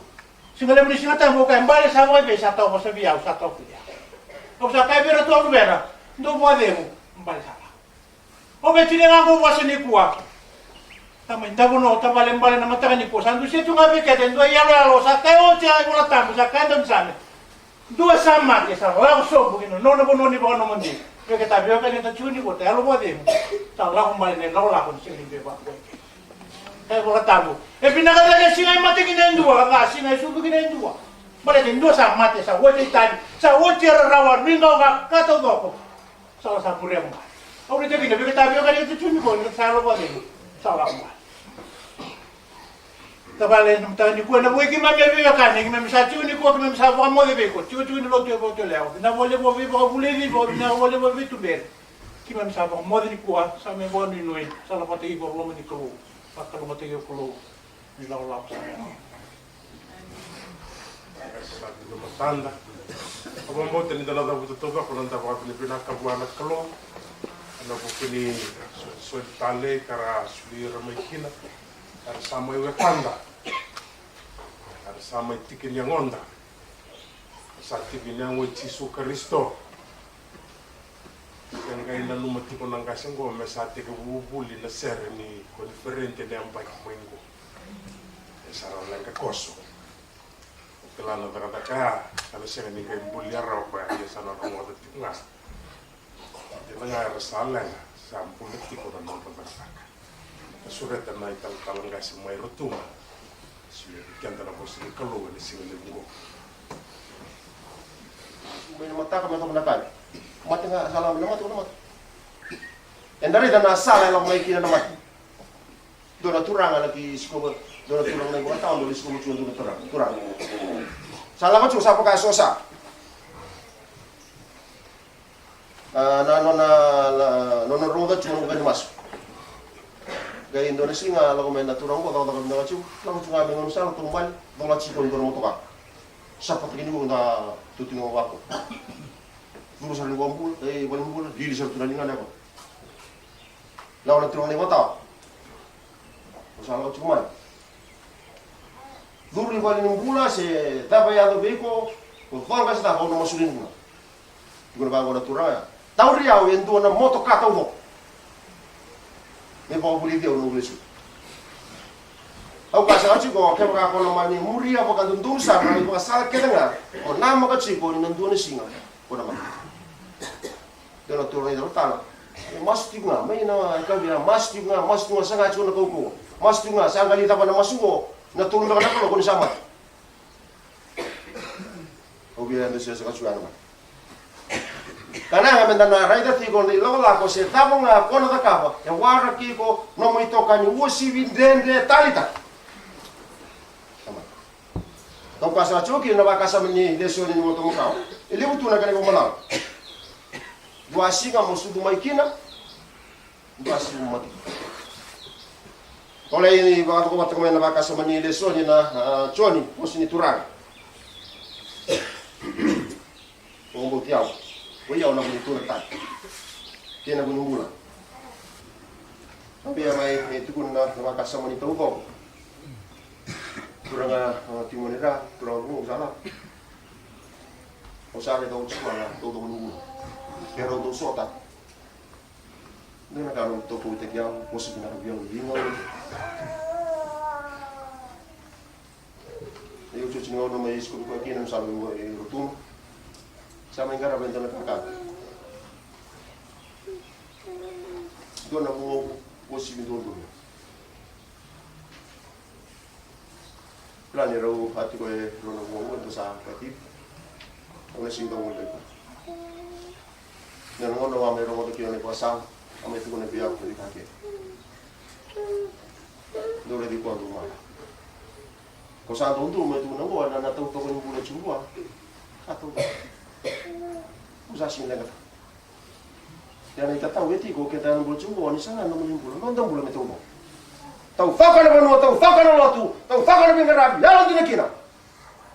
Siga levu ni Sigatabu au kaya, Bale, sa vakaivei? Sa tawa vosa vei au, sa tawa vei au. Au sa kaya vei iratou na luvena, dou vakacegu, Bale sa lako. Au via tinia ga qo vosa nikua. Tamai Davuno, tavale Bale, na mataka nikua sa dusia tu ga vei keda e dua iyaloyalo, sa kaya oti a iVolatabu, sa kaya Daunisame. Dua sa mate sa lako sobu ki na nona vanua ni vakanomodi. Vei keda veiwekani eda tiko nikua, eda yalo vakacegu, sa lako Bale na ilakolako ni siga ni veivakauqeti. E Vola Tabu, e vinaka cake na siga e mate kina e dua, ka ca siga e sucu kina e dua. Baleta e dua sa mate, sa oti e itavi, sa oti e rarawa, nuiqawaqawa, ka taucoko. Sa la sa muria mai. Au raica kina vei keda veiwekani eda tiko nikua, ni sa yalo vakacegu, sa lako mai. Tavale, na mataka nikua, na vukei keimami veiwekani, keimami sa tiko nikua, keimami sa vakamoce vei iko. Tikotiko ni lotu e Vatuyalewa, vinaka vakalevu vei vakavulici, vinaka vakalevu vei tuberi. Keimami sa vakamoce nikua, sa mai vakanuinui, sa lavata iko loma ni Kalou, vakalougatataki iko Kalou. Ni lakolako sa yawa. Sa tiko matada. Au vakabauta ni da na cavuta taucoko na noda vakavinavinaka vua na Kalou ena vuku ni so-, solisoli talei ka ra soli ira mai kina. Era sa mai wekada. Era sa mai tiki ni yagoda. Sa tiki ni yago i Jisu Karisito. Ke qai nanuma tiko na qase qo me sa tekivu vuli na sere ni koniferedi ena yabaki mai qo. E sa ra leqa koso. O kila na cakacaka ya, sa na sega ni qai bulia rawa koya, ia sa na rogoca tiko ga. Keda ga era sa leqa, sa bula tiko na nodra cakacaka. Na sureta na italatala qase mai Rotuma. Solia vei keda na vosa ni Kalou ena siga levu qo. Mai na mataka me toka na kave. Mate ga, sa lako na mate, na mate. Eda raica na sala e lako mai kina na mate. Dua na turaga na ki sikova, dua na turaga na ivakatawa, dua na sikova tiko, dua na turaga, turaga. Sa lako tiko, sa vaka so sa. Na, na, nona, na, nona rogoca tiko na vuka ni masu. Qai dua na siga, lako mai na turaga qo, cakacaka vinaka tiko, lako tiko ga mai gaunisala, taubale, cola tiko e dua na motoka. Sa pataki ni qo da tutu ni qo vako. Curu sara ni qo bula, e, vale ni bula, lili sara tu na ligana e vako. Lako na turaga na ivakatawa. Ko sa lako tiko mai. Curu i vale ni bula se cava e yaco vei iko, ko coqa se cava, au na masulaki iko. Tiko na vaqo na turaga ya. Tauri au e dua na motoka taucoko. Me vakavulici au na ulu e sucu. Au kaya sara tiko, kevaka ko na mani muria vakadodonu sara na ivakasala kece ga, ko namaka tiko ni na dua na siga ko na mate. Dua na turaga na italatala. E masu tiko ga, mai na yakavi ya, masu tiko ga, masu tiko ga, saga tiko na kaukauwa. Masu tiko ga, sa qai lai cava na masu qo. Na tolu beka na kaloko ni sa mate. Au via yadra se saka sua na mate. Ka na ga meda na raica tiko na ilakolako se cava ga ko na cakava e waraki iko nomu itokani uasivi dredre tale tale. Kau ka sa tiko kina na vakasama ni lesoni ni Voto Makawa. E levu tu na kena ivakabalavu. Dua siga mo sucu mai kina. Dua siga mo mate. Kolai ni vakatoka vata mai na vakasama ni lesoni na, a, Joni, vosa ni Turaga. Vakabauti au, ko i au na vu ni turaga tale kei na vu ni bula. Au via mai e tukuna na vakasama ni taucoko. Turaga, a, Timoni Ra, turaga vugoqu sa lako. Au sa raica oti sikoa na taucoko ni bula. Ke rau dau sota. Dua na ka rau tokautaki au, vosa vinaka vei au, liga au. E iotioti ni gauna mai sikulu koya kina me sa lai mai Rotuma. Sa mai qarava e dua na kakana. Dua na vugoqu uasivi duadua. Plan ni rau a tiko e rua na vugoqu, e dua sa kativi. Au na sega ni dau gole tiko. Na gauna au a mai rogoca kina na ivakasala, a mai tukuna vei au na veika kece. Dou raici koya dou mala. Ko sa dau duru mai tukuna oqo na, na taucoko ni bula tiko vua. Sa taucoko. Ko sa sega ni leqataka. Ia na itatau e tiko, keda na bula tiko oqo, ni sa ga na nomuni bula, noda bula me taucoko. Taucoko na vanua, taucoko na lotu, taucoko na veiqaravi, yalodina kina.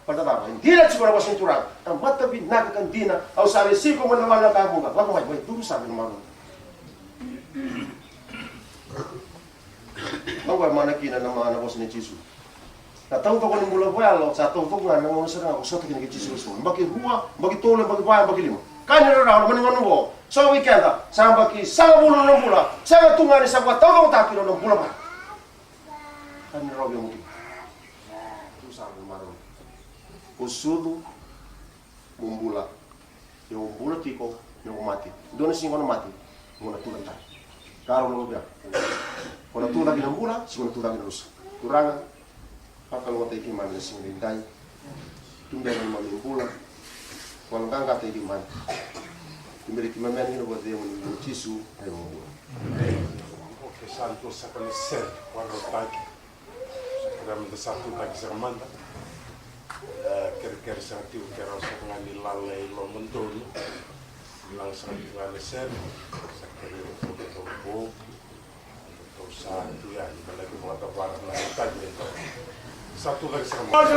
Baleta cava? E dina tiko na vosa ni Turaga. Tamata vinaka ka dina, au sa lesi iko mai na vale ni ka vuqa. Lako mai, mai curu sara na marau. Oqo e mana kina na, na vosa nei Jisu. Na taucoko ni bula vakayalo sa taucoko ga na gauna sara ga ko sota kina kei Jisu Karisito. Yabaki rua, yabaki tolu, yabaki va, yabaki lima. Ka ni rarawa na mani gauna oqo, so vei keda sa yabaki sagavulu na nona bula, sega tu ga ni sa vakataucokotaki na nona bula vua. Ka ni rarawa vei au kina. Tu sara na marau. Ko sucu mo bula. Ia o bula tiko, ia o mate. Dua na siga o na mate, mo na tucake tale. Ka rau na vavea. Ko na tucake na bula, se ko na tucake na rusa. Turaga, vakalougatataki keimami na siga edaidai. Tuberi neimami bula. Vakaqaqataki keimami. Tuberi keimami yani kina vakacegu ni Jisu, na neimami bula. Oke, sa dua saka na sere, vakarautaki. Sa kerea meda sa tucake saka mada. E, kerekere saka tiko ke rawa saka ga ni lala i loma donu. Laga saka tiko ga na sere. Sa kerea meda sa tu yani, baleta ni vakacavara na itaki ni donu. Sa tucake saka mada.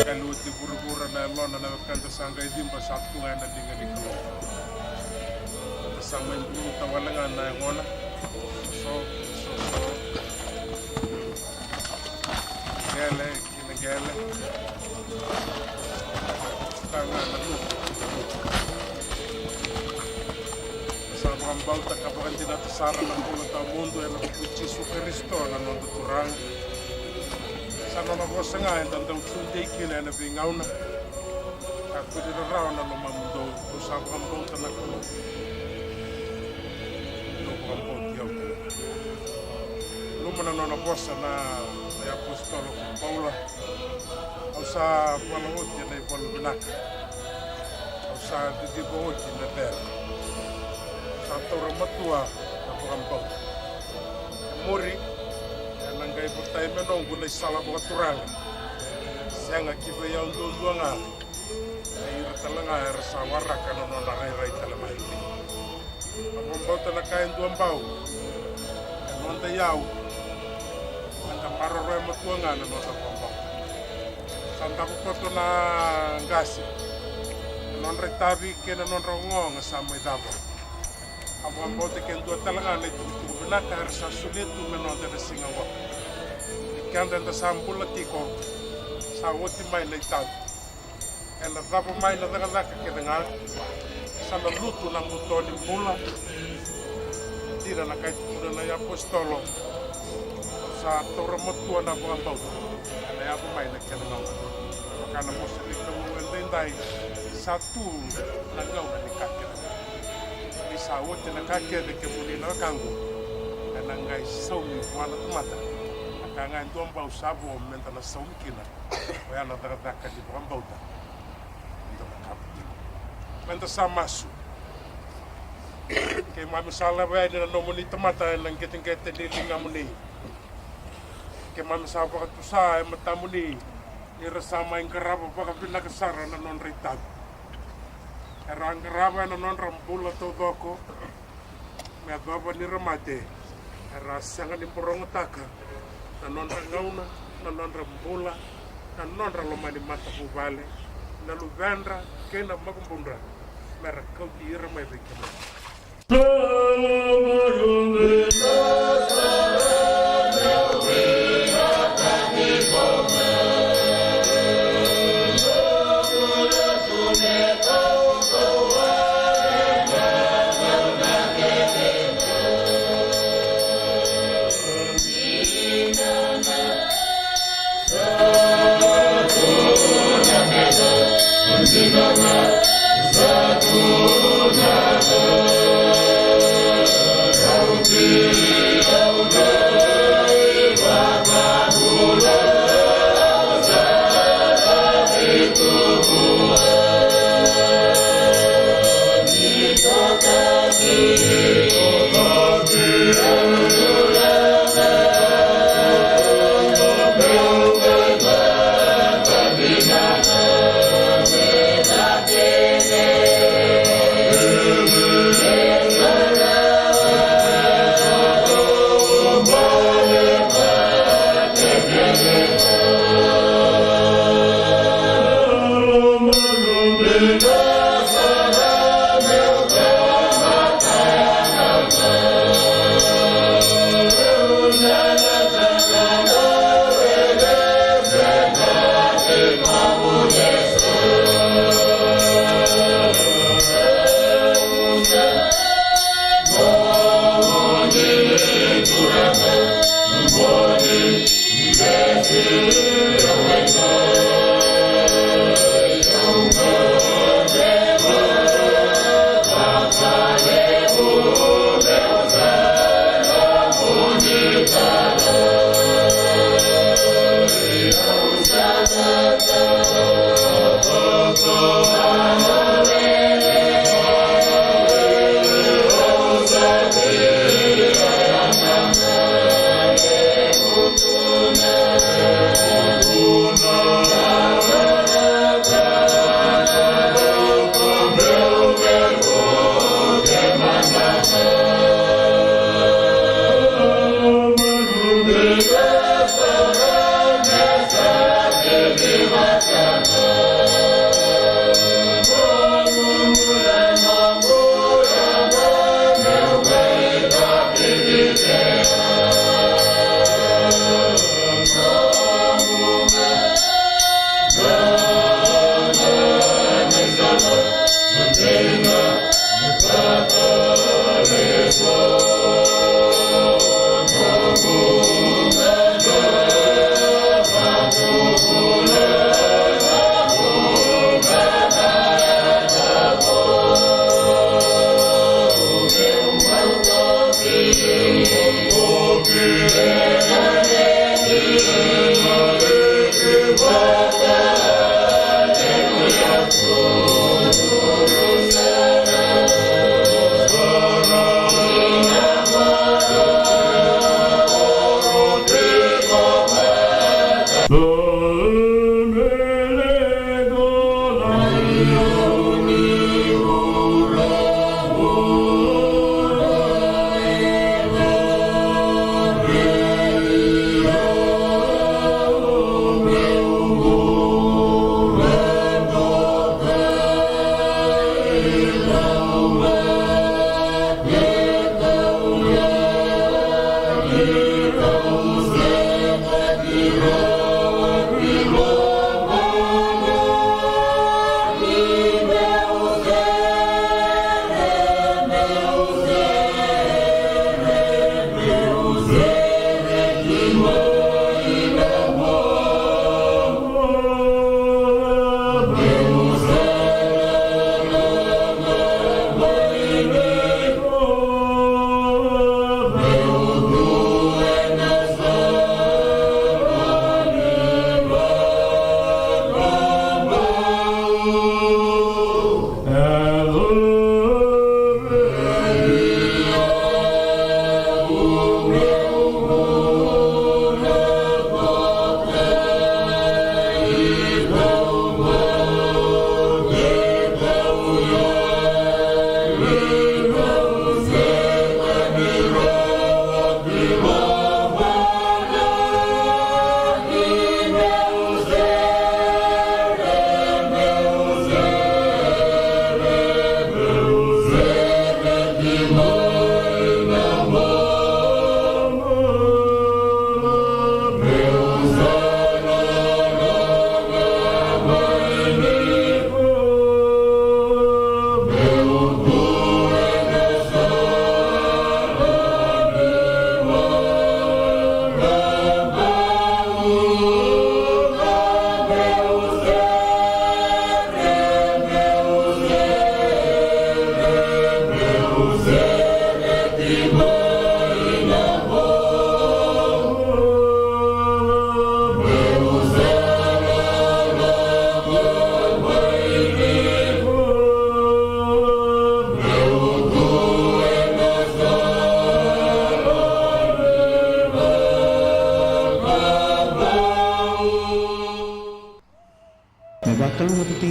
Ka liuti vuravura na yalona, na wekada sa qai ciba sa tu ga ena liga ni Kalou. Eda sa mai buluta wale ga na yagona. So, so, so. Qele, kina qele. Ka ga na lutu. Sa vakabauta ka vakadinata sara na bula tawamudu ena vuku i Jisu Karisito na noda Turaga. Sa nona vosa ga eda dau tudei kina ena veigauna. Kakua ni rarawa na lomamudou, dou sa vakabauta na Kalou. Dou vakabauti au. Nanuma na nona vosa na, na iapositolo ko Paula. Au sa vala oti ena ivalu vinaka. Au sa ciciva oti na cere. Au sa taura matua na vakabauta. E muri, ena qai votai me noqu na isala vakaturaga. Sega ki vei au duadua ga, na ira tale ga era sa waraka na nodra rairai tale mai. A vakabauta na ka e dua bau, e noda iyau, meda maroroya matua ga na noda vakabauta. Sa davo koto na qase, na nodra itavi kei na nodra ogaoga sa mai cava. A vakabauta ke dua tale ga na itukutuku vinaka era sa solia tu me noda ena siga oqo. Ni keda eda sa bula tiko, sa oti mai na itavi. Ena cava mai na cakacaka kece ga, sa na lutu na buto ni bula. Dina na ka e tukuna na iapositolo, sa taura matua na vakabauta. Ena yaco mai na kena gauna. Vaka na vosa ni Kalou edaidai, sa tu na gauna ni ka kece ga. Ni sa oti na ka kece, kemuni na wekaqu, ena qai saumi vua na tamata na ka ga e dua bau sa vo meda na saumi kina. Oya na cakacaka ni vakabauta. Meda na cakava tiko. Meda sa masu. Keimami sa lako yani na nomuni tamata ena qeteqete ni ligamuni. Keimami sa vakatusa e matamuni ni ra sa mai qarava vakavinaka sara na nodra itavi. Era a qarava ena nodra bula taucoko. Me yacova ni ra mate, era a sega ni borogotaka na nodra gauna, na nodra bula, na nodra loma ni matavuvale, na luvedra kei na makubudra, me ra kauti ira mai vei kemuni.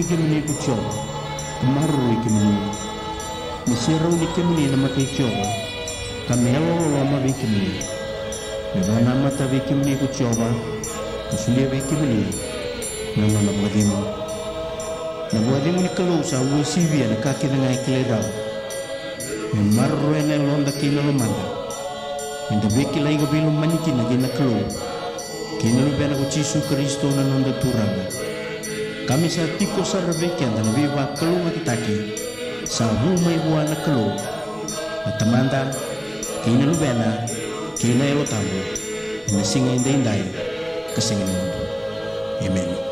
kemuni ko Jiova, ka maroroi kemuni. Me serauni kemuni na mata i Jiova, ka me yalololoma vei kemuni. Me vakanamata vei kemuni ko Jiova, ka solia vei kemuni na nona vakacegu. Na vakacegu ni Kalou sa uasivia na ka kece ga e kilai rawa. Me maroroya na yaloda kei na lomada. Me da veikilai ka veilomani kina kei na Kalou kei na Luvena ko Jisu Karisito na noda Turaga. Ka me sa tiko sara vei keda na veivakalougatataki sa vu mai vua na Kalou, na Tamada, kei na Luvena, kei na Yalo Tabu, ena siga edaidai ka sega ni mudu. Emeni.